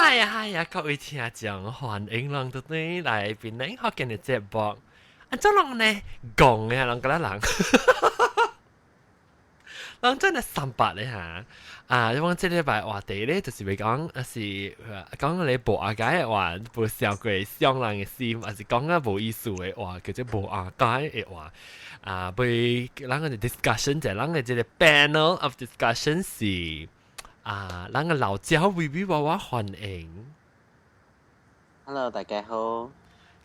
哎呀哎呀，各位聽眾，歡迎攏倒轉來檳榔福建的節目。啊，怎攏呢講的人敢若人，人真係三八咧嚇。啊，你講這禮拜話題咧，就是會講，啊是講你無阿解的話，無傷過傷人的心，還是講啊無意思的話，叫做無阿解的話。啊，被咱個 discussion 就咱個這個 panel of discussion 是啊，咱個老焦微微娃娃歡迎。 Hello，大家好。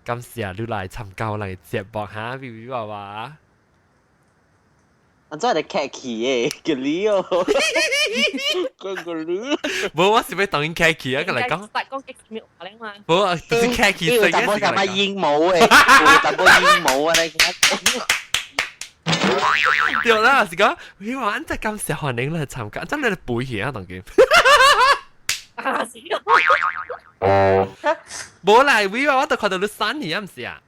感謝你來參加我哋節目哈，微微娃娃。我真係客氣嘅，叫你哦。講個你。無，我是欲當𪜶客氣啊，佮來講。講激咩話咧嘛？無啊，就是客氣。有淡薄淡薄陰謀的，有淡薄陰謀啊！你對啦，是講，希望按這感謝歡迎來參加，真係背起啊，當佢。啊，是哦。無啦，微娃我都看到你刪去啊，毋是啊？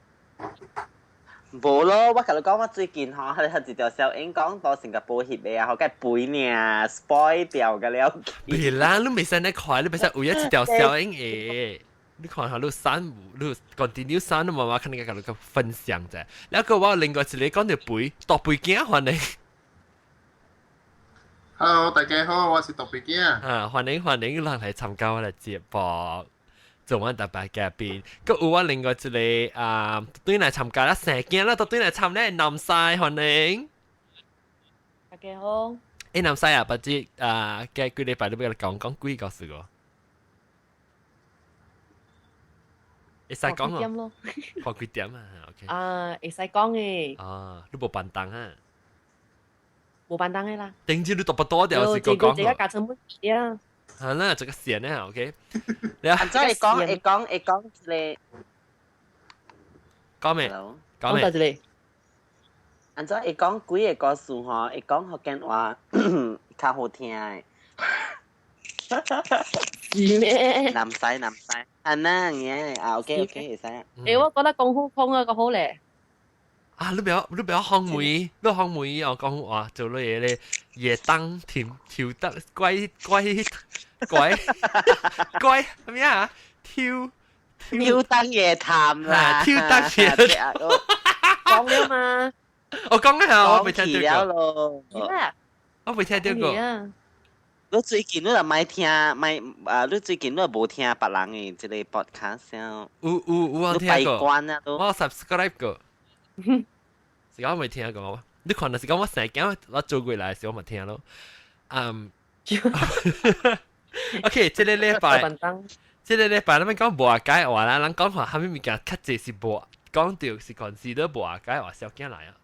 無咯，我共你講，我最近吼，佢一條小英講到新加坡翕的啊，好該背呢，spoil 掉個了。袂啦，你袂使呢看，你袂使為一條小英的。你看下你刪，你 continue 刪，你媽媽肯定共你分享者。然後我另外一個講到背，大背鏡歡迎。 Hello，大家好，我是大背鏡。啊，歡迎歡迎，咱來參加我的節目。做阮特別嘉賓，閣有我另外一個啊，對來參加啦，生囝啦，都對來參咧，南西歡迎。大家好。欸，南西啊，不知啊，過幾禮拜你欲共講講幾個事個？會使講哦。看幾點啊？OK。啊，會使講的。啊，你無便當啊？無便當的啦。頂次你讀不多掉是講講。這個加成本啊。係啦，這個線呢，OK。你啊，怎會講會講會講一個？講咩？講咩？講一個。按怎會講幾個故事吼？會講福建話較好聽的。是咩？南西南西，啊那樣啊，OK OK，會使啊。欸，我覺得講好講啊個好咧。啊，你不要你不要烘梅，你烘梅哦，講話做你嘢咧，夜燈甜跳得乖乖乖乖咩啊？跳挑燈夜談啦，挑燈夜談。講了嘛？我講下，我未聽到過。我未聽到過。你最近你就莫聽，莫啊！你最近你無聽別人的這個 podcast 有有有我聽過。我 subscribe 過。是講未聽過，你看，就是講我成日我做過來時，我咪聽咯。嗯，OK，這個禮拜，這個禮拜咱們講無阿解話啦，咱講話啥物物件較濟是無講著是 consider 無阿解話，小囝來啊。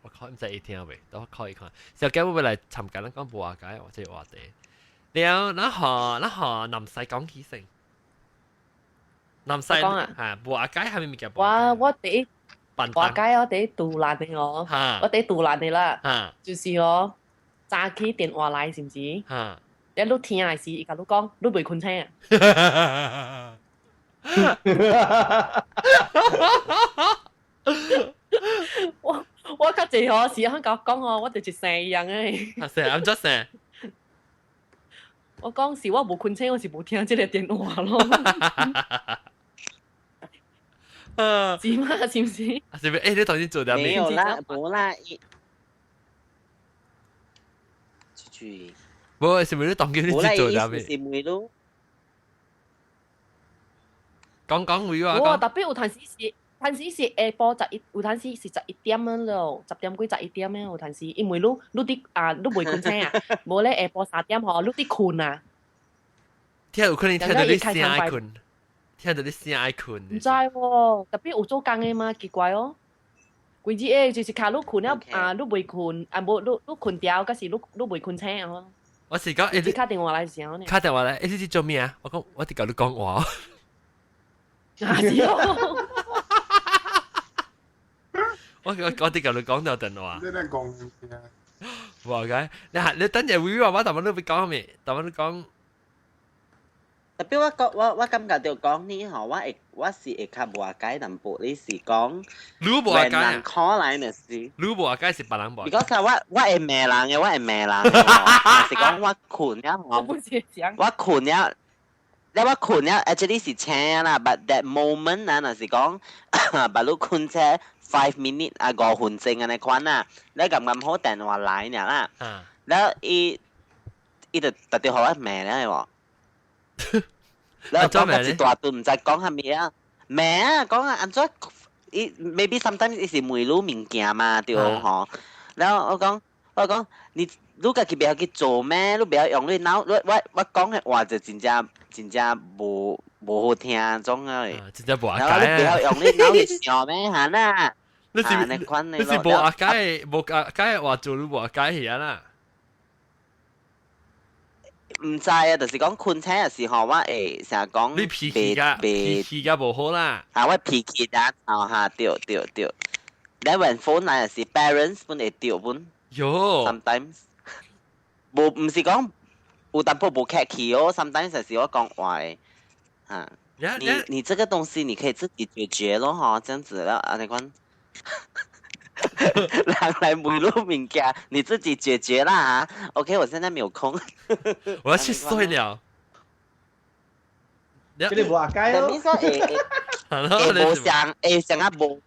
我靠，毋知會聽未？等我考一看。小囝欲來參加咱講無阿解話這個話題。了，咱予咱予南西講起先。南西啊，無阿解啥物物件？我我第一。無阿解我第一賭爛的哦，我第一賭爛的啦，就是哦，早起電話來是毋是？你你聽的時，伊共你講，你未睏醒啊？我我較濟吼是響共我講哦，我就是生一樣的。啊，生，按怎生？我講是我無睏醒，我是無聽這個電話咯。是嗎？是毋是？啊，是毋是？欸，你頭先做點沒有啦，無啦，伊。注無，是毋是你當今你做點咩？是梅咯。講講會話。我特別有陣時是，陣時是下晡十一，有陣時是11點咯，10點幾11點咧，有陣時，因為你你佇啊，你未睏醒啊，無咧下晡3點吼，你佇睏啊。聽有可能聽到你聲愛睏。聽到你聲愛睏。毋知喎，特別有做工的嗎？奇怪哦。規日的就是卡你睏了啊，你未睏啊，無你你睏著，閣是你你未睏醒哦。我是講，你敲電話來時候呢？敲電話來，欸，你佇做咩啊？我講，我佇共你講話。啊是哦。我我我佇共你講到電話。你咧講咩？無解，你你等陣會話我，頭先你欲講咩？頭先你講。特別我覺我我感覺著講呢吼，我會我是會較無阿解淡薄，你是講，你無阿解人 call 來若是，你無阿解是別人無。如果說我我會罵人的，我會罵人的，是講我睏了吼，我睏了，你我睏了，actually 是醒啦，but that moment 啊，若是講，把你睏醒 5 minute 啊5分鐘按呢款啊，你咁啱好電話來爾啦，แล้ว伊伊就特別予我罵了喎。แล้ว講到一大段毋知講啥物啊，罵啊講啊按怎伊 maybe sometimes 伊是問你物件嘛，對吼。然後我講你你家己袂曉去做咩？你袂曉用你腦，我我我講的話就真正真正無無好聽種啊。真正無阿解啊！你袂曉用你腦去想咩？嚇啦！你是你是無阿解無阿解話做你無阿解去啊啦？毋知啊，就是講睏醒的時候，我會成日講你脾氣甲脾氣甲無好啦。啊，我脾氣啊，哦哈，對對對。你問 phone 來是 parents 本會對本。喲。 Sometimes 無毋是講有淡薄無客氣哦，sometimes 就是我講話的嚇。你你這個東西你可以自己解決咯，嗬，這樣子了，按呢款。人來問你物件，你自己解決啦嚇。OK，我現在沒有空。我要去睡了。這個無阿解咯。你說會會無像會像啊無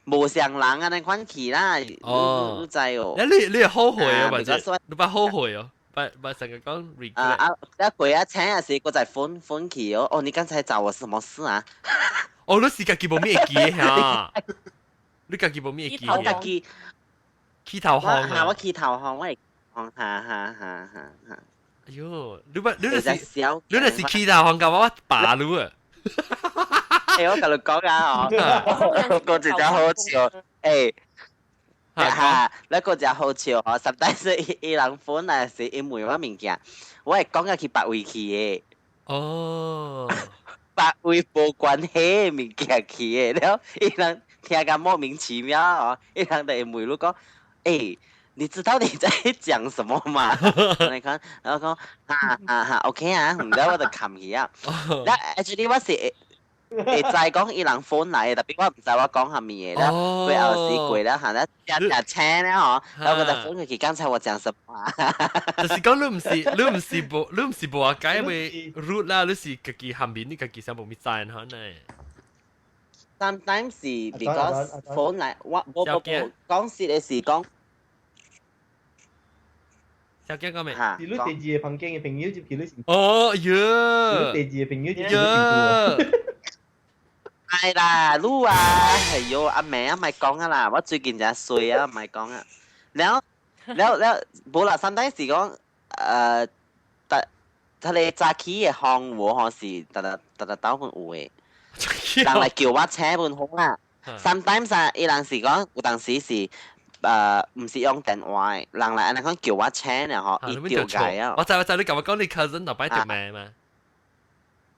無像人按呢款去啦，哦，你知哦。你你會後悔啊？或者你捌後悔哦？捌捌成個講 regret。啊啊！一過啊請也是，閣再 phone phone 去哦。哦，你剛才找我什麼事啊？哦，你是家己無咩會記嚇？你家己無咩會記？我家己起頭項啊！我起頭項，我會哈哈哈哈哈。哎喲，你捌你就是你就是起頭項，共我罷你啊！欸，我共你講啊，哦，個真正好笑，欸，哈，那個真好笑哦，實在是伊人 phone 來是伊問我物件，我會講甲去別位去的。哦，別位無關係的物件去的，了伊人聽甲莫名其妙哦，伊人就會問你講，欸，你知道你在講什麼嗎？你看，然後講，哈哈哈，OK 啊，毋知我就冚去啊。那 actually 我是會知講伊人 phone 來的，特別我毋知我講啥物的啦。過後時過了，嚇，一日請咧嗬，然後我就 phone 佢，剛才我講什麼啊？就是講你毋是你毋是無你毋是無阿解會 rude 啦，你是家己下面你家己想無物知可能。 Sometimes 是 because phone 來，我無無無講實的是講。小驚講未？是你第二個房間的朋友入去你是？哦喲！你第二個朋友入去你辛苦。係啦，你啊，哎喲，阿妹啊，莫講啊啦，我最近真衰啊，莫講啊。了了了，無啦，sometimes 是講，逐他個早起的方無吼是逐逐逐逐兜份有的，人來叫我請份好啦。Sometimes 啊，伊人是講有當時是。毋是用電話的，人來按呢款叫我請咧吼，伊著解啊。我知我知，你共我講你 cousin 頭擺著罵嘛？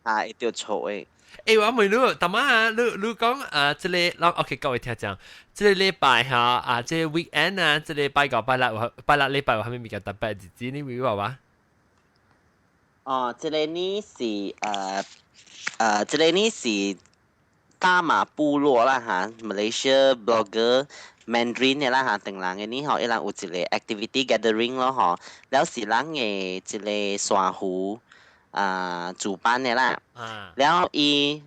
啊，伊著錯的。欸，我問你，大媽啊，你你講啊，這個，咱 OK 各位聽眾，這個禮拜哈啊，這個 weekend 啊，這個拜五拜六拜六禮拜有啥物物件特別日子，你會話嗎？哦，這個呢是這個呢是大馬部落啦哈，Malaysia blogger Mandarin 的啦哈，唐人的呢吼，伊人有一個 activity gathering 咯吼，了是咱的一個珊瑚啊主辦的啦，了伊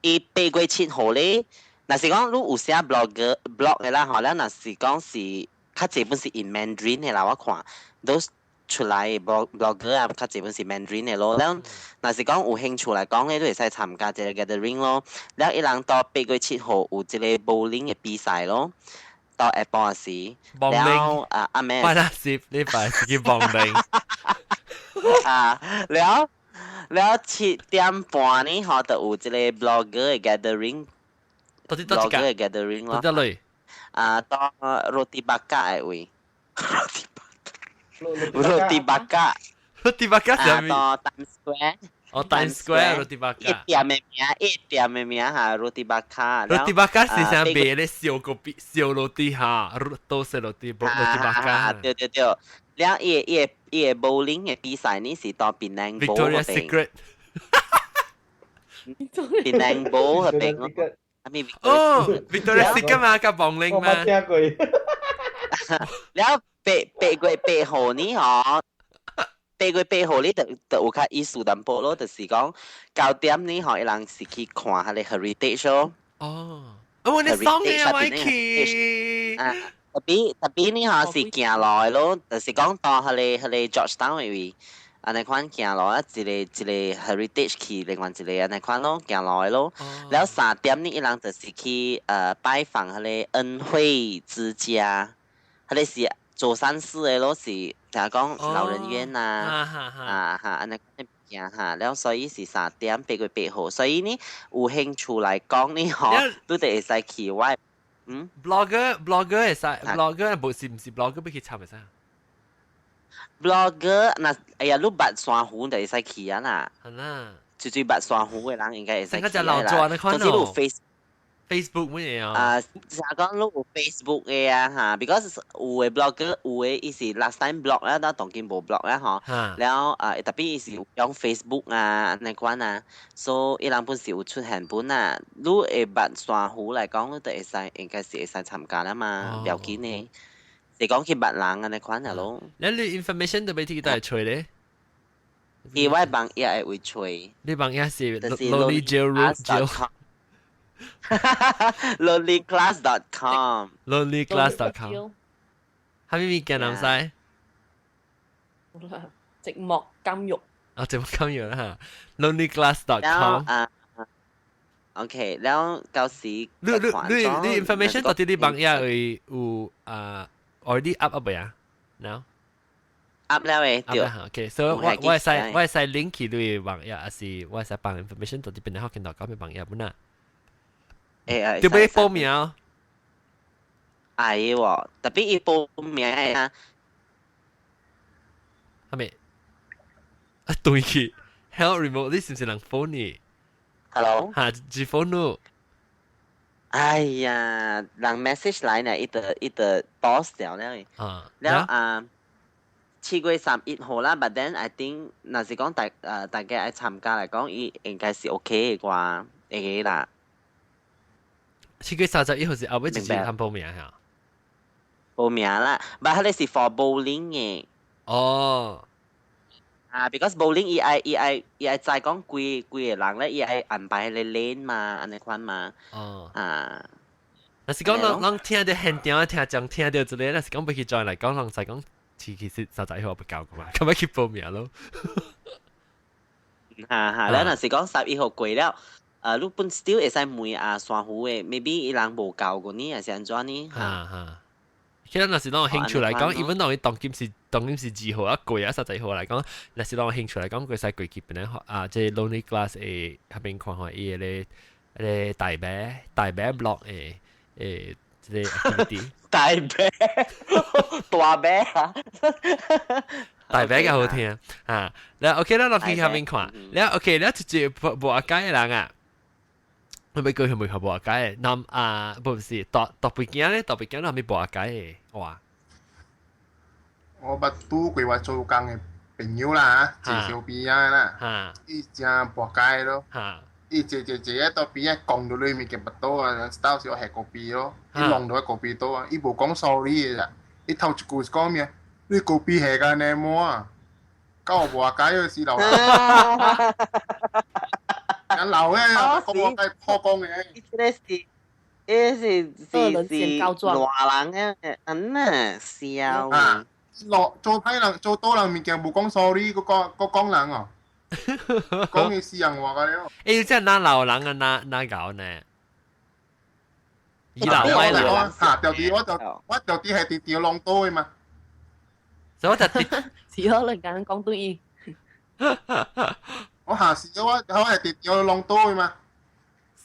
伊8月7號咧，若是講你有寫 blog blog 的啦吼，了若是講是較濟本是 in Mandarin 的啦，我看都出來的 blog blogger 啊，較濟本是 Mandarin 的咯。了若是講有興趣來講咧，都會使參加這個 gathering 咯。了伊人到八月七號有這個 bowling 的比賽咯，到下晡時。了啊阿妹。拜六是禮拜是去 bowling。啊，了了7點半呢，吼，就有這個 blogger 的 gathering。到底 blogger 的 gathering 咯。到底啊，到 roti bakar 的位。roti bakar。 roti bakar 啊，到 Times Square。哦，Times Square roti bakar。一店的名，一店的名哈，roti bakar。 roti bakar 是啥賣咧？燒個比燒 roti 哈，都是 roti roti bakar。對對對，了伊伊伊個 bowling 的比賽呢是到檳城 Victoria Secret。檳城 Bowl 彼邊咯。哦，Victoria Secret 嘛，佮 bowling 我嘛。聽過。了8月8號呢，吼， 8月8號呢，就有較意思淡薄咯，就是講9點呢，嗬，伊人是去看彼个 heritage 咯。哦，哦，你送嘅我去。啊，特別呢嗬是行路的咯，就是講到彼个 Georgetown 的位，按呢款行路啊，一個一個 heritage 去，另外一個按呢款咯，行路的咯。了3點呢，伊人就是去拜訪彼個恩惠之家，彼個是做善事的咯，是聽講老人院啊，啊哈，按呢款行哈，了所以是三點8月8號，所以呢有興趣來講呢嗬，都得會使去我嗯 blogger 會使 blogger 無是毋是 blogger 欲去參會使？blogger 若哎呀，你捌珊瑚就會使去啊啦。係啦，最最捌珊瑚的人應該會使去啦。總之你有 face Facebook 乜嘢啊？啊，就講你有 Facebook 的啊嚇，because 有的 blogger 有的伊是 last time blog 啦，但當今無 blog 啦嗬。了啊，特別伊是有用 Facebook 啊，按呢款啊，所以伊人本是有出現本啊。你會捌珊瑚來講，你就會使應該是會使參加啦嘛，不要緊的。是講去捌人按呢款啊咯。你 information 都欲佇佗揣咧？伊我網頁會揣。你網頁是 lonely jail jail。 lonelyclass.com lonelyclass.com 啥物物件人知？寂寞監獄。啊，寂寞監獄啦 lonelyclass.com 啊，OK，了到時你 information 到底你網頁會有啊 already up up 未啊？No？ up 了的，對。 OK，所以我會使 link 去你網頁，還是我會使放 information 到底邊個見到講咩網頁本啊？誒就欲報名。愛喎，特別伊報名啊。係咪？啊，對去，Help remote，你是毋是人 phone 呢？Hello。嚇，是 phone 咯。哎呀，人 message 來呢，伊就伊就 pause 掉了。啊。了啊，7月31號啦，but then I think 若是講大家愛參加來講，伊應該是 OK 的啩，會啦。7月31號是後尾就是通報名嚇。報名啦，but 彼个是 for bowling 的。哦。啊，because bowling 伊愛知講幾幾個人咧，伊愛安排彼个 lane 嘛，按呢款嘛。哦。啊。若是講人聽著現場聽講聽著一個，若是講欲去 join 來講，人知講其實31號欲到噶嘛，咁欲去報名咯。哈哈，了若是講11號過了。你本 still 會使問啊珊瑚的，maybe 伊人無夠過呢，還是按怎呢？哈哈。其實若是攏有興趣來講，even 當伊當今是2號啊，過啊31號來講，若是攏有興趣來講，會使過去邊咧啊，這 Lonely Glass 的彼邊看看伊个咧大伯 blog 的這個 activity。大伯，大伯啊！大伯較好聽啊！了 OK 啦，落去彼邊看，了 OK 了，直接無阿解的人啊！我欲過去問下無阿解的，南啊，不是大大背景咧，大背景有啥物無阿解的話？我捌拄過我做工的朋友啦，坐小邊仔啦，伊真跋筊咯，伊坐坐坐喺到邊仔講到裏物件腹肚啊，到時我下咖啡咯，伊弄到咖啡倒啊，伊無講 sorry 的啦，伊頭一句是講咩？你咖啡下甲呢滿啊，夠無阿解個死老人。人老嘅，講我該破講嘅。這個是，這是是大人嘅，嗯啊，笑。啊，落做歹人做多人物件無講 sorry，閣講閣講人哦，講伊私人話個了。欸，這哪老人啊，哪哪搞呢？伊老歪老。嚇，掉啲我就我掉啲係佇條浪刀的嘛。所以我就是可能講講對伊。我下時我係佇條浪刀的嘛。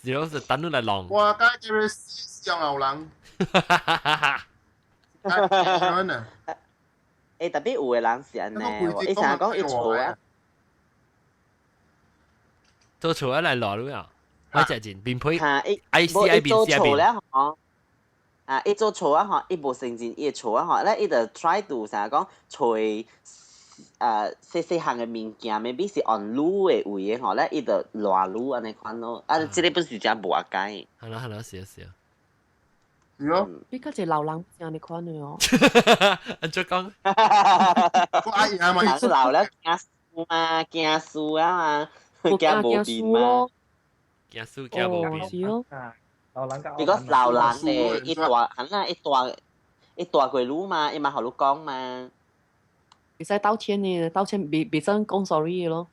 是咯，就等你來浪。我該叫你死死老人。欸，特別有的人是按呢，伊成日講伊錯啊。做錯啊來攞了啊！我只件變配。嚇，伊 I C I 變 C I 變。了吼，啊，伊做錯啊吼，伊無承認伊錯啊吼，咧伊就 try to 成日講揣細細項的物件，maybe 是按滷的位的吼，咧伊就亂滷按呢款咯。啊，這个本是真無阿解。係啦係啦，是啊是啊。是咯。比較濟老人這樣款的哦。按怎講？我阿姨嘛，人老了驚輸嘛，驚輸啊嘛，驚無變嘛。驚輸驚無變。是哦。老人如果老人咧，一大，肯啊一大，一大過路嘛，伊嘛予你講嘛。袂使道歉的，道歉袂袂使講 sorry 的咯。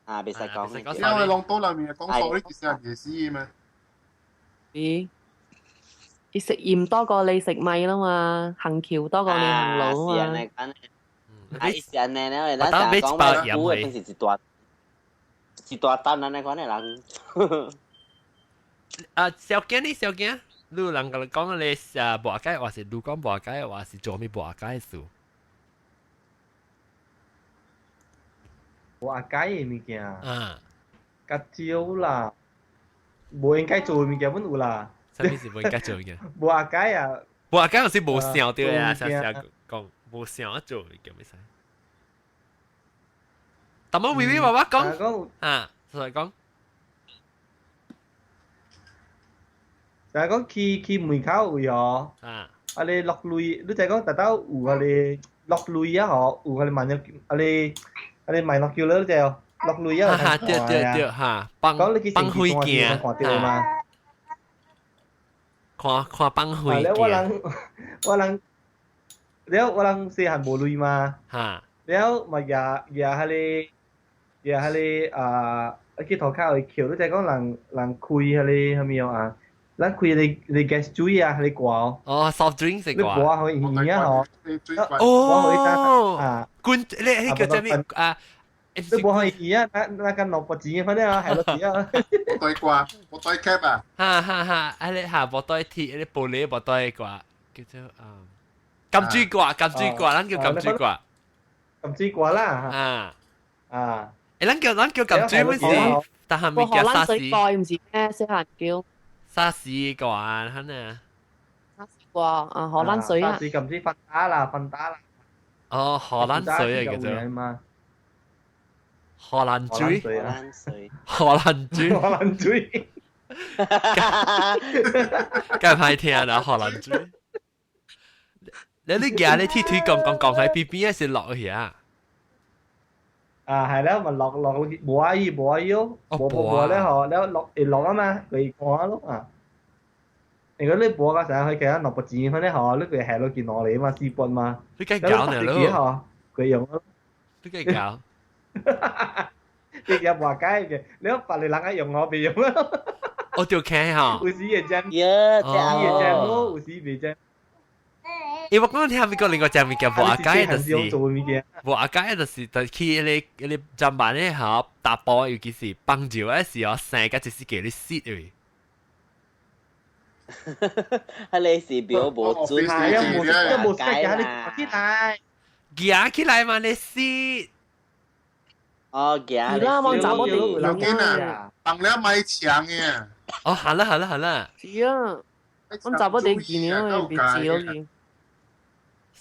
啊，袂使講。因為攏倒內面講 sorry 其實係死嘛。咦？伊食鹽多過你食米啦嘛，行橋多過你行路啊嘛。啊，伊是按呢咧，咱成日講話苦的，平時一大一大擔按呢款的人。啊，小囝呢？小囝，你有人共你講你啊，無解話是，你講無解話是做咩無解事？無解的物件，較少啦，無應該做的物件阮有啦。啥物是無應該做嘅？無解啊！無解是無想著啊，想想講無想做物件袂使。但我微微話我講啊，所以講，就係講去去門口位哦，啊，你落淚，你就講特兜有啊你落淚啊嗬，有啊你萬有啊你啊你賣落叫你就落淚啊，哈，對對對，哈，放放飛鏡，看到嘛？看看放飛鏡。我人我人，了我人細漢無淚嘛，哈，了嘛也也彼個也彼個啊，去塗跤會橋，你就講人人開彼個啥物啊？咱開你你 gas 水啊，你掛哦。哦，soft drink 是掛。你掛可以耳啊嗬。哦。啊。滾，你迄個叫咩啊？你無可以耳啊，那那間萝卜錢反正啊，係落錢啊。無袋掛，無袋 cap 啊。哈哈哈！啊你下無袋鐵，你玻璃無袋掛，叫做啊。甘水掛，甘水掛，咱叫甘水掛。甘水掛啦。啊。啊。誒，咱叫甘水不是？但係咪叫沙士？蓋唔是咩？細漢叫。沙士掛，肯啊！沙士掛啊，荷蘭水啊！沙士咁知瞓打啦，瞓打啦。哦，荷蘭水啊，叫做。荷蘭水。荷蘭水。荷蘭水。荷蘭水。梗係歹聽啦，荷蘭水。你你行你鐵腿講講講喺邊邊，是落去啊？啊，係啦，咪落落無阿姨無阿姨咯，無無無咧嗬，了落會落啊嘛，佢看咯啊。如果你播嘅時候，佢其實落部錢翻咧嗬，你佢係落見落嚟嘛，四本嘛。你梗搞呢咯？佢用咯。你梗搞？你又話解嘅，你一白你人用我未用咯。我就聽嚇。有時會真，有時會真咯，有時未真。因為我講聽咪講另外隻物件，無阿解就是無阿解就是就去迄個迄個砧板咧嚇，打波尤其是棒球嗰時候，生甲一時叫你死位。彼個是表無準，係啊，無都無識嘅，你行起來，行起來嘛，你死。哦，行。啦，往查某地。有見啊，放了買牆嘅。哦，好啦好啦好啦。是啊，阮查某地見了，別字咯去。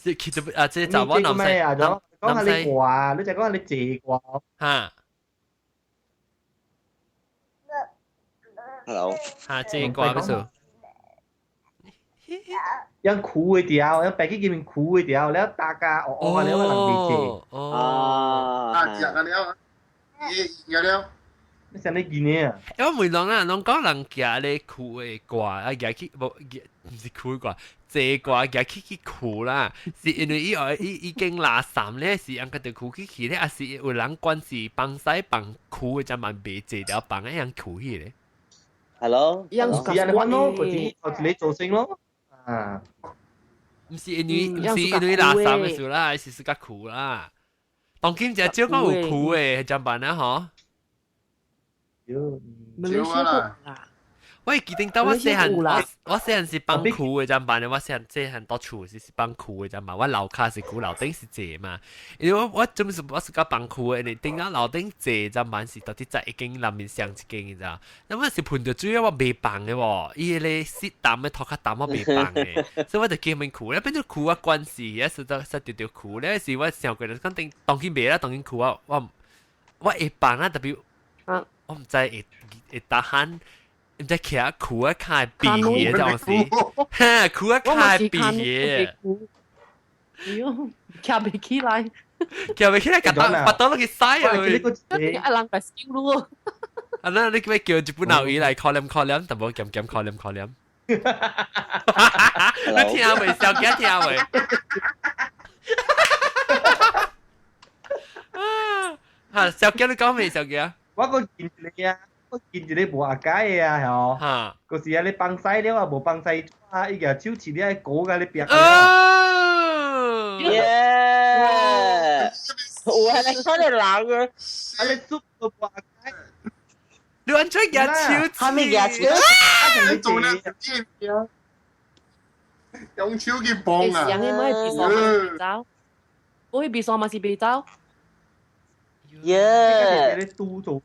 是其實啊，這查某男婿，講下你掛，你就講下你借掛。嚇。 Hello。嚇，借掛咩事？用苦的條，用白去見面苦的條，了大家哦哦，了人未借。哦。啊，食個了，伊個了。你想你見呢啊？因為每人啊，攏講人行咧苦的掛，啊行去無，毋是苦的掛。這掛行去去苦啦，是因為伊愛伊已經垃圾咧，是按個就苦去去咧，還是有人管是幫使幫苦的，才慢袂坐了幫一樣苦去咧。 Hello，是啊，你玩咯，佢自己自己做先咯。啊，毋是因為垃圾的事啦，是是較苦啦。當今只少講有苦的，怎辦啊？嗬？少啊啦。我記得當我細漢，我細漢是放褲的，怎辦咧？我細漢細漢到厝是是放褲的，怎辦？我樓跤是舊，樓頂是坐嘛。因為我做咩事我是較放褲的，因為頂到樓頂坐，怎辦是到底在一間內面上一間，你知道？那我是噴著水，我袂放的喎。伊個濕淡的頭較淡，我袂放的，所以我就叫門褲。咧變做褲啊關係，也是得實著著褲。咧是我想過，講頂當今袂啦，當今褲啊，我我會放啊，特別我毋知會會打鼾。唔知徛褲啊，卡鼻嘅當時，哈，褲啊卡鼻嘅，哎喲，徛袂起來，徛袂起來，夾到拔到落去洗啊！一人白燒咯。啊，那你叫日本老魚來可憐可憐，但無鹹鹹可憐可憐。你聽未？小姐聽未？嚇，小姐你講未？小姐？我個見你啊！我見一個無阿解的啊，吼，嗰時啊，你放屎了啊，無放屎啊，伊個手持你狗甲你煏。哦，耶！有啊，你看你人啊，啊你捉都無阿解，你按怎舉手？哈咪舉手？你做咧用手去幫啊！上个买比赛嘛是走，我去比赛嘛是袂走。耶！你拄做。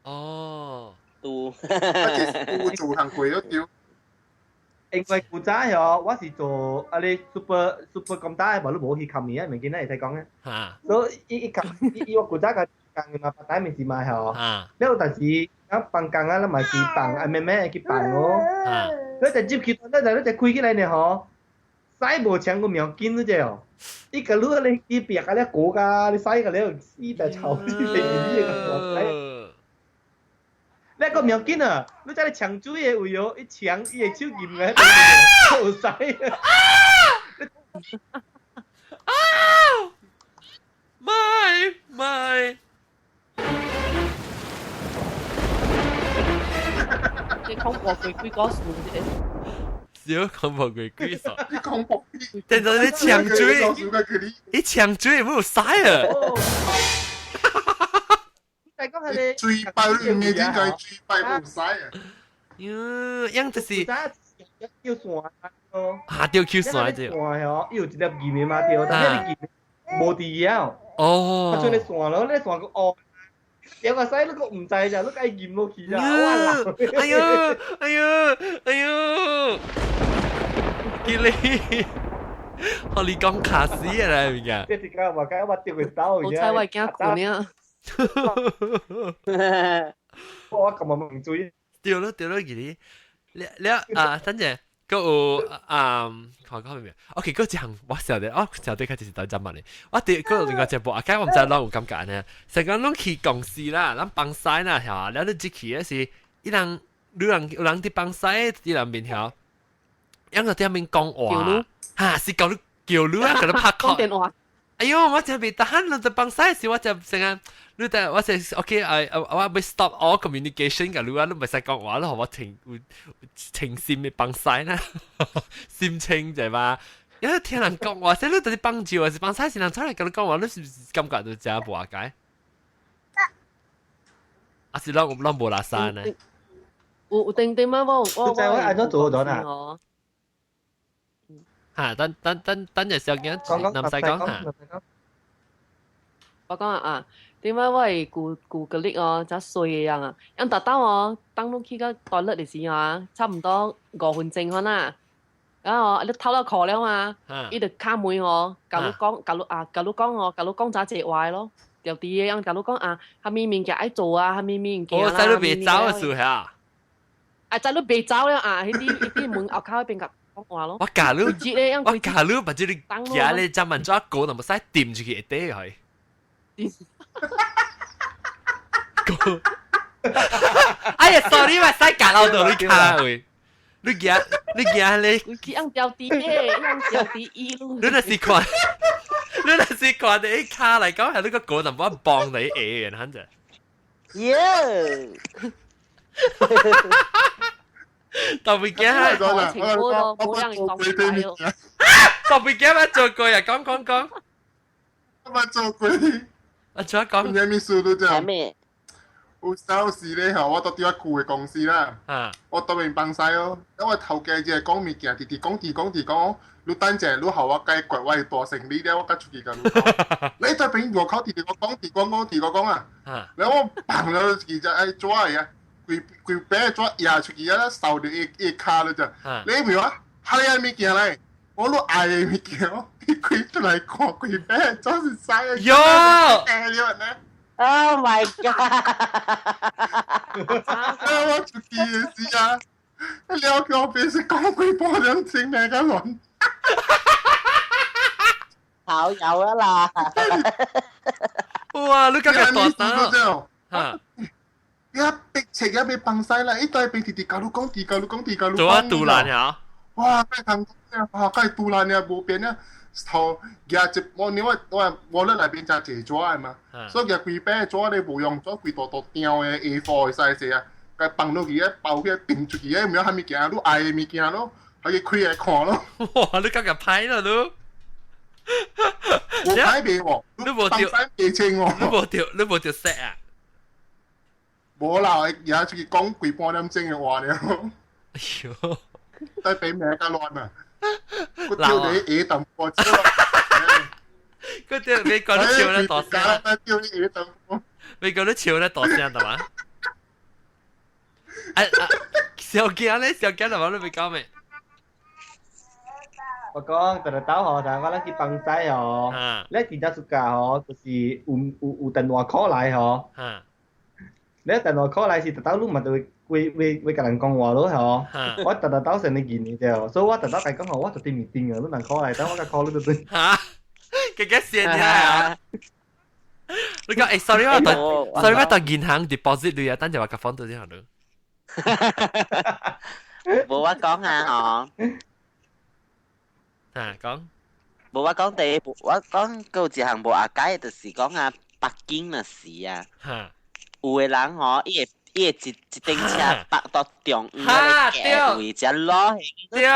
哦，拄，拄做行過都對。因為古早嗬，我是做啊你 super super 咁大，無你無去冚嘢，物件會使講嘅。嚇！所以伊伊冚伊伊我古早個工嘅嘛，白帶物是嘛嗬。嚇！了但是講放工啊，咱嘛是放啊，慢慢會去放哦。嚇！你就入去，你就你就開起來呢嗬，使無搶個苗筋嗰隻哦。伊個你你伊別個咧過噶，你使個了死就臭死你個。你個苗筋啊！你知你搶水的位哦，一搶伊會手撳嘅，有使。啊！咪咪，你恐怖鬼鬼故事啫。小恐怖鬼鬼事。你恐怖。但係你搶水，你搶水冇使啊！水爆你唔知點解水爆冇使啊！喲，樣就是叫線咯。啊，對，叫線對。線哦，伊有一粒銀的嘛對，但係你銀無佇了。哦。啊，像你線咯，你線個哦，掉個使你個唔知咋，你該銀落去咋。哎喲，哎喲，哎喲，叫你，學你講卡死啊啦，而家。這個我該我掉個刀。好彩我會驚困呢。我咁啊唔注意。對咯對咯，記你，你啊，等陣，閣有啊，看講咩？OK，閣一項我曉得，我曉得開始是等陣問你。我對閣有另外一部，啊，該我毋知攏有感覺呢。成講攏去公司啦，咱放屎啦，係嘛？了你入去的是，伊人，有人有人佇放屎佇人面前，樣個佇遐面講話，哈，是叫你叫你啊，共你拍講電話。哎喲，我真袂得閒，你在放屎時，我就成日，你但我就 OK，我要 stop all communication 㗎，你啊，你唔使講話，你予我停停心的放屎啦，心清就嘛。因為聽人講話，說你就是放照，還是放屎時人出來共你講話，你是不是感覺就真無解？啊是攏攏無垃圾呢？有定定嗎？我我按怎做咗啊？嚇！等等等等陣小囝，唔使講嚇。我講啊，點解我會舊舊個力哦，真衰嘅樣啊！因特登哦，當你去到 toilet 的時啊，差唔多5分鐘可啦。然後你透了褲了嘛，伊就敲門哦，共你講，共你啊，共你講哦，共你講咋這話咯。就佇個樣，共你講啊，啥物物件愛做啊，啥物物件啦。我使你袂走的時候啊。啊，使你袂走了啊！彼啲彼啲門後口彼邊共講話咯。我教你，我教你，或者你行咧，怎問怎講，那麼使掂住去會底去。哎呀，sorry，我使夾到到你卡位。你行，你行咧。佢用掉啲嘅，用掉啲衣咯。你若是看，你若是看你卡嚟講，係你個個人我幫你嘅，反正。耶！特別驚，冇人講特別驚乜做過啊？講講講。乜做過？啊，做講。咩意思都這樣。咩？有時時咧吼，我到佇我舊的公司啦，我當面放屎哦。因為頭家只講物件，直直講，直講，直講。你等陣，你予我解決我的大生理了，我才出去共你講。你在邊外口直直我講，直講講，直我講啊。然後我放了一隻愛紙啊，規規白紙壓出去啊，掃著伊伊跤了就。你明啊？哈你愛物件來，我都愛的物件哦。你開出來看，規白紙是屎。喲！ Oh my god！我出去嘅時啊，了叫別是講幾半點鐘咩個亂。好有啊啦！哇！你今日大膽嚇！一逼切一被崩晒啦！一堆被弟弟教你講，弟教你講，弟教你講。做啊，杜蘭呀！哇！該通啊，該杜蘭呀，無變啊！頭舉一我因為我我咧內邊真濟紙的嘛，所以舉規百紙咧無用，紙規大大張的 A4 的 size 啊，該放落去啊，包起來掟出去啊，毋曉啥物件，你愛的物件咯，可以開來看咯。哇！你今日歹啦你！我歹袂喎，你無掉，袂清喎，你無掉，你無掉 set 啊？無啦，也出去講規半點鐘的話了。哎喲，但俾名較亂啊！佢叫你下淡薄少。佢叫你講得笑得大聲。叫你下淡薄。你講得笑得大聲，係嘛？啊啊！小驚咧，小驚係嘛？你未講咩？我講特特兜吼，就我咱去放屎吼，你真正出價吼，就是有有有電話 call 來吼。你電話 call 來是特兜你嘛就會會會會共人講話咯吼。我特特兜成你見你啫，所以我特兜係講吼，我就佇 meeting 啊，你人 call 來，等我甲 call 你就對。嚇！佢幾線啊？你講誒，sorry 我到，sorry 我到銀行 deposit 你啊，等陣我夾房到先好咯。無我講下吼。啊，講。無我講第，我講夠一項無阿解，就是講啊，北京若是啊，有的人吼，伊會伊會一一頂車泊到中央那個位，才落去。對。人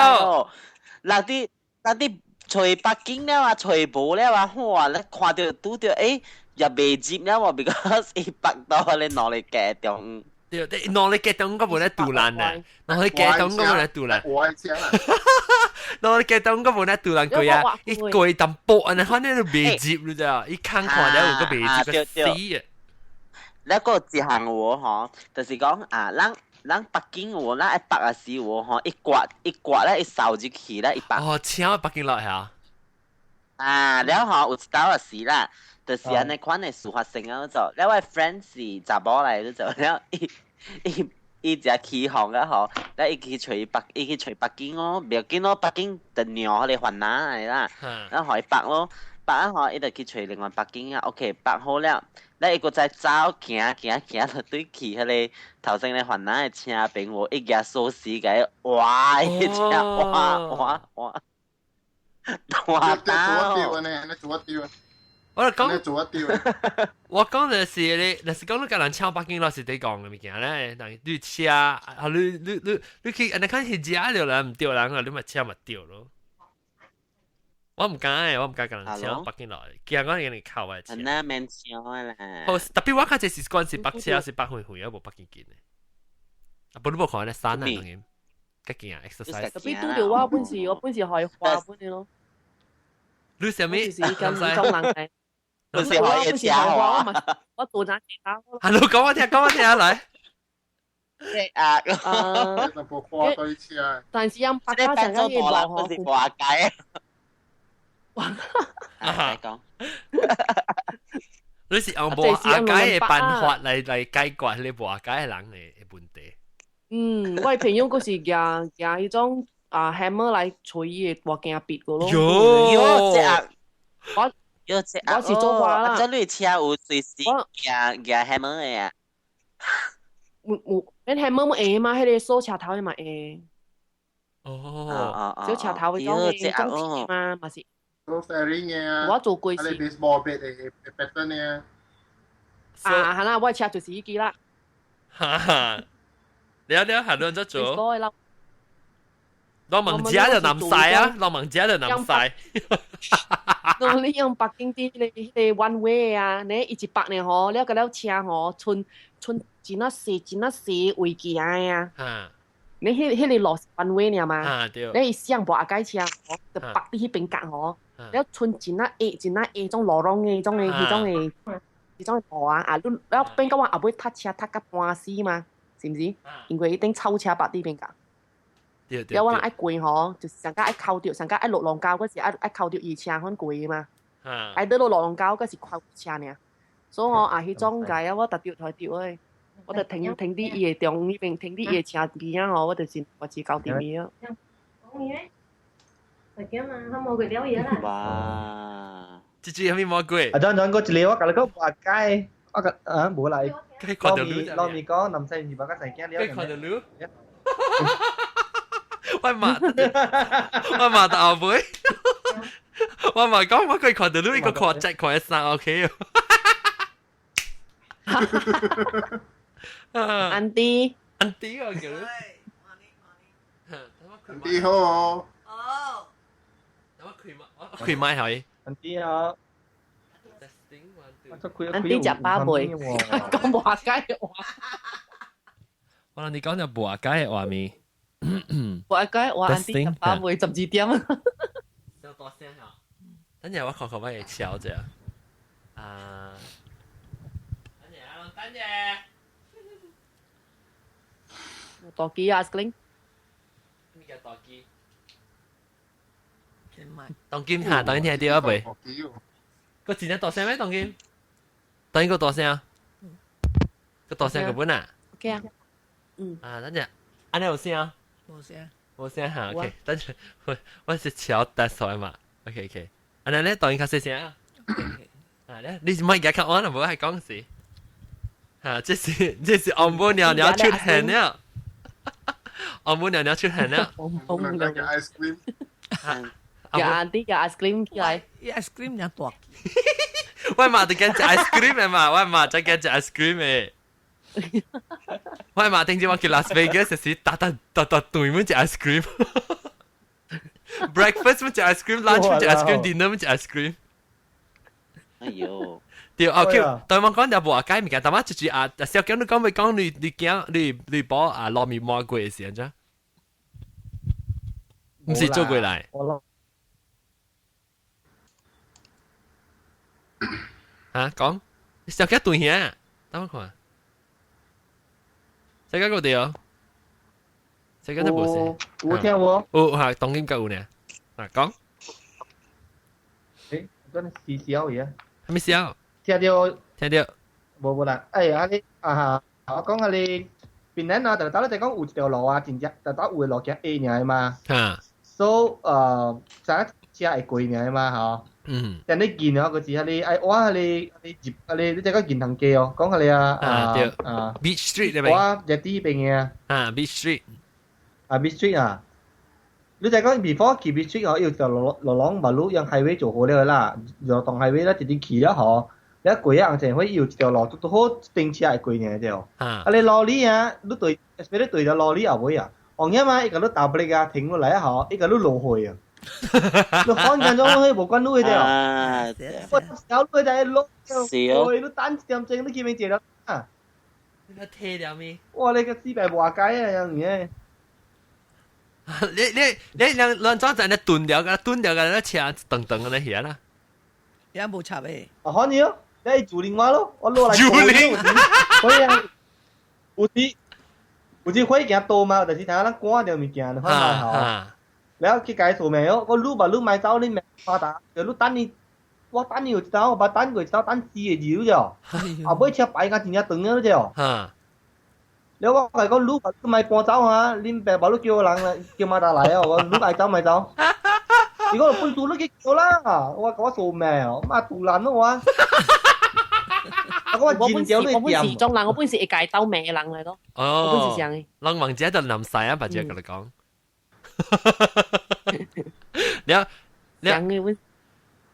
佇人佇揣北京了啊，揣無了啊，哇！你看著拄著欸，也袂入了喎，because 伊泊到彼個兩个街中央。對，兩個街中央個無咧堵攔啊，兩個街中央個無咧堵攔。我愛車啦。兩個街中央個無咧堵攔過啊，伊過淡薄啊，反正都袂入你知啊，伊看看了有個袂入個死啊。那個一項有吼，就是講啊，咱咱北京有，咱愛北啊時有吼，一刮一刮咧，伊掃入去咧，伊北。哦，車北京落下。啊，了吼有一道啊是啦，就是按呢款的事發生啊，就了我 friend 是查某來的，就了伊伊伊只起哄啊吼，了伊去揣北，伊去揣北京哦，袂要緊咯，北京就讓彼個煩惱來啦，然後予伊北咯，北啊吼，伊就去揣另外北京啊，OK，北好了，了伊閣再走行行行，就對去彼個頭先咧煩惱的車邊喎，伊舉鎖匙共伊挖，伊車挖挖挖。哇！做一丟呢，做一丟。我講做一丟。我講的是你，若是講你共人搶北京老是得講的物件咧，但你車啊，你你你你去，你看去食了人毋對人啊，你嘛車嘛對咯。我毋敢的，我毋敢共人搶北京來，驚講人哋靠我車。那免搶啦。好，特別我較濟是關是北車，是北遠遠啊，無北京近的。啊，不你無看咧山啊，當然，較近啊，exercise。特別拄著我本是我本是可以花本的咯。你啥物？是咁中人嘅。不是可以車我嘛，我做陣其他。係咯，講我聽，講我聽來。啊，但是因北加上間嘢落不是話解。啊，講。你是用無阿解的辦法來來解決你無阿解的人的問題。嗯，我朋友閣是舉舉彼種啊 hammer 來錘伊的大鏡筆個咯。喲，喲，這啊，我喲這我是做花啦。這類車有隨時舉舉 hammer 的啊？有有，恁 hammer 冇會嘛？彼個鎖車頭的嘛會。哦，小車頭的種的種鐵嘛，嘛是。做 fairing 的啊。我做過是。啊，baseball bat 的 pattern 的啊。啊，係啦，我車就是依支啦。哈哈。了了，下輪再做。老問家就難晒啊，老問家就難晒。你用北京啲你彼個 one way 啊，你一直北呢吼，了個了車吼，剩剩真啊細真啊細位行的啊。你彼彼個路是 one way 爾嘛？啊對。你上無阿解車吼，就北佇彼邊角吼，了剩真啊矮真啊矮種路攏的種的彼種的彼種的路啊，啊你了變到我後尾塞車塞甲半死嘛，是毋是？因為伊頂臭車北佇邊角。了我人愛過吼，就是上較愛扣著，上較愛落龍溝，嗰時愛愛扣著伊車款過嘛。愛倒落龍溝，嗰是靠車爾。所以我啊去裝解啊，我特掉台掉誒，我就停停啲伊嘅中呢邊，停啲伊嘅車邊啊，我就是我只搞掂伊啊。講嘢，就咁嘛，佢冇佢了嘢啦。哇！這隻有咩魔鬼？阿張張嗰一個我甲你講無解，我甲啊無來。看到你，老咪講南西二百個細驚了。看到你。我罵，我罵到後尾，我嘛講我佢看到你個看隻看一衫 OK。安迪，安迪我叫。安迪好。哦。我開麥，我開麥係。安迪啊。安迪食飽未？講無解話。我諗你講就無解嘅話咪。無解話安迪食飽未？12點。小大聲嚇！等陣我看看我會敲者。啊。等陣啊，等陣。大機啊，司令。咩叫大機？當金嚇，當金聽到未？個真正大聲咩？當金？當金個大聲啊？個大聲個本啊？OK 啊。嗯。啊，等陣，按呢有聲啊？無聲。無聲嚇，OK。等陣我我是敲得數嘛？OK OK。按呢咧，當金較細聲啊？啊咧，你唔係而家較安啦，無係講事。嚇，這是這是按母娘娘出現了。按母娘娘出現了。按母娘娘 ice cream。叫安迪叫 ice cream 起來。 ice cream 也大。我嘛就驚食 ice cream 的嘛，我嘛就驚食 ice cream 的。我嘛頂次我去 Las Vegas 時，逐逐逐逐頓滿食 ice cream。Breakfast 滿食 ice cream，lunch 滿食 ice cream，dinner 滿食 ice cream。哎呦！對，哦，叫對我講就無解物件，但我就是啊，小強你講未講你你驚你你保啊糯米魔鬼是安怎？唔是做過來。嚇講，小強對兄，等我看。小強個對哦，小強都無聲。有聽無？有嚇，當今夠有呢。啊講。誒，陣時笑嘢。係咪笑？聽到，聽到。無無啦，哎，啊你啊哈，我講啊你，檳城啊，特特你就講有一條路啊，真正特特有的路行下爾嘛。嚇。所以啥車會過爾嘛吼。嗯。但你見哦，佢是遐你愛我遐你你入啊你你這個銀行街哦，講遐你啊啊對啊 Beach Street 那邊。我日啲邊嘅啊。啊 Beach Street。啊 Beach Street 啊。你就講 before 去 Beach Street 哦，有條路路廊馬路用 highway 做好了啦，就當 highway 啦，直直去了吼。你過啊，紅線會有一條路，拄好停車會過爾對。啊！啊，你路里啊，你對，特別你對著路里後尾啊，紅影嘛，伊共你踏ブレ啊，停落來啊吼，伊共你落血啊。你反間咗去無管你的對。我小你在落，你等一點鐘，你去邊坐了啊？你個退了咩？哇！你個死白活該啊，樣嘢。你你你兩兩裝在那斷掉個，斷掉個那車噔噔個那遐啦。也無插的。啊，可以哦。你主領我咯，我落來。主領，所以啊，有時有時火行多嘛，就是睇咱趕著物件，你看嘛吼。แล้ว去解數命哦，我愈嘛愈賣走，你命發達，就你等你，我等你有一道，我捌等過一道，等4個字啫。後尾車排甲真正長了啫。了我甲伊講，愈嘛愈賣搬走啊，恁爸爸你叫人來，叫馬達來哦，我愈愛走賣走。伊講本書你去叫啦，我我數命哦，媽杜爛咯我。我本是我本是中人，我本是會家鬥命的人來咯。哦，我本是這樣的。人王者就南西啊，白姐跟你講。了了，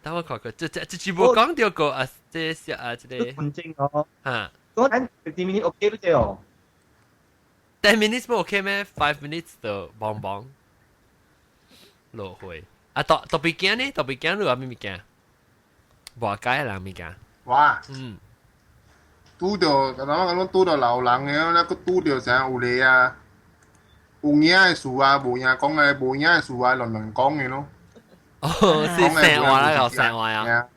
等我看看，這這這全部講到個啊，這是啊，這個。純正哦。嚇。講等10 minutes OK 都對哦。10 minutes 不 OK 咩？5 minutes 就棒棒。落去。啊，特特別驚呢？特別驚你話咩物件？無解人物件。哇！嗯。拄著，敢若講拄著老人的，那閣拄著啥有咧啊？有影的事啊，無影講的，無影的事啊，亂亂講的咯。哦，是生話啦，又生話啊！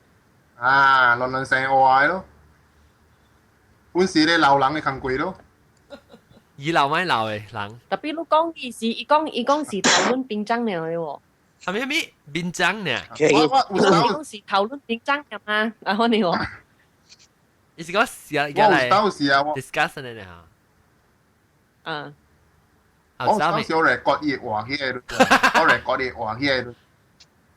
啊，亂亂生話的咯。本是咧老人的工課咯。伊老咪老的人。特別你講伊是，伊講伊講是討論檳榔爾的喎。啥物啥物檳榔爾？我我伊講是討論檳榔爾嘛，啊，我你喎。伊是講試我有當時啊，我 discuss 呢嚇。啊。我當時我 record 伊話起來，我 record 伊話起來，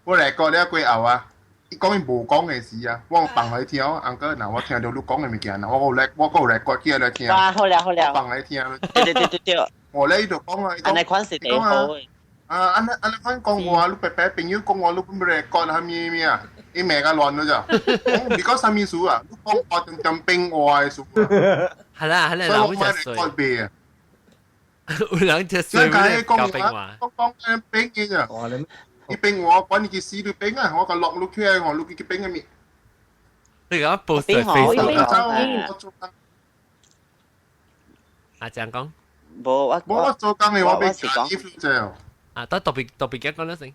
我 record 了過後啊，伊講伊無講的事啊，我放來聽，uncle，若我聽到你講的物件，我有 record 我有 record 起來聽。哇，好了好了。放來聽。對對對對對。我咧伊就講啊，按呢款是最好的。啊，按呢按呢款講話，你白白朋友講話，你本 record 啥物物啊？伊罵甲亂了咋？講你講啥物事啊？你講話點點變話的事啊？係啦係啦，所以我買 record 袂啊。有人隻水咧搞變話，講講講變嘅咋？伊變我，管你去死你變啊！我甲落落起來，我落去變個物。你講報水飛啊，這樣講。無我我做工的我欲夾 leave 就。啊，得特別特別嘅講了先。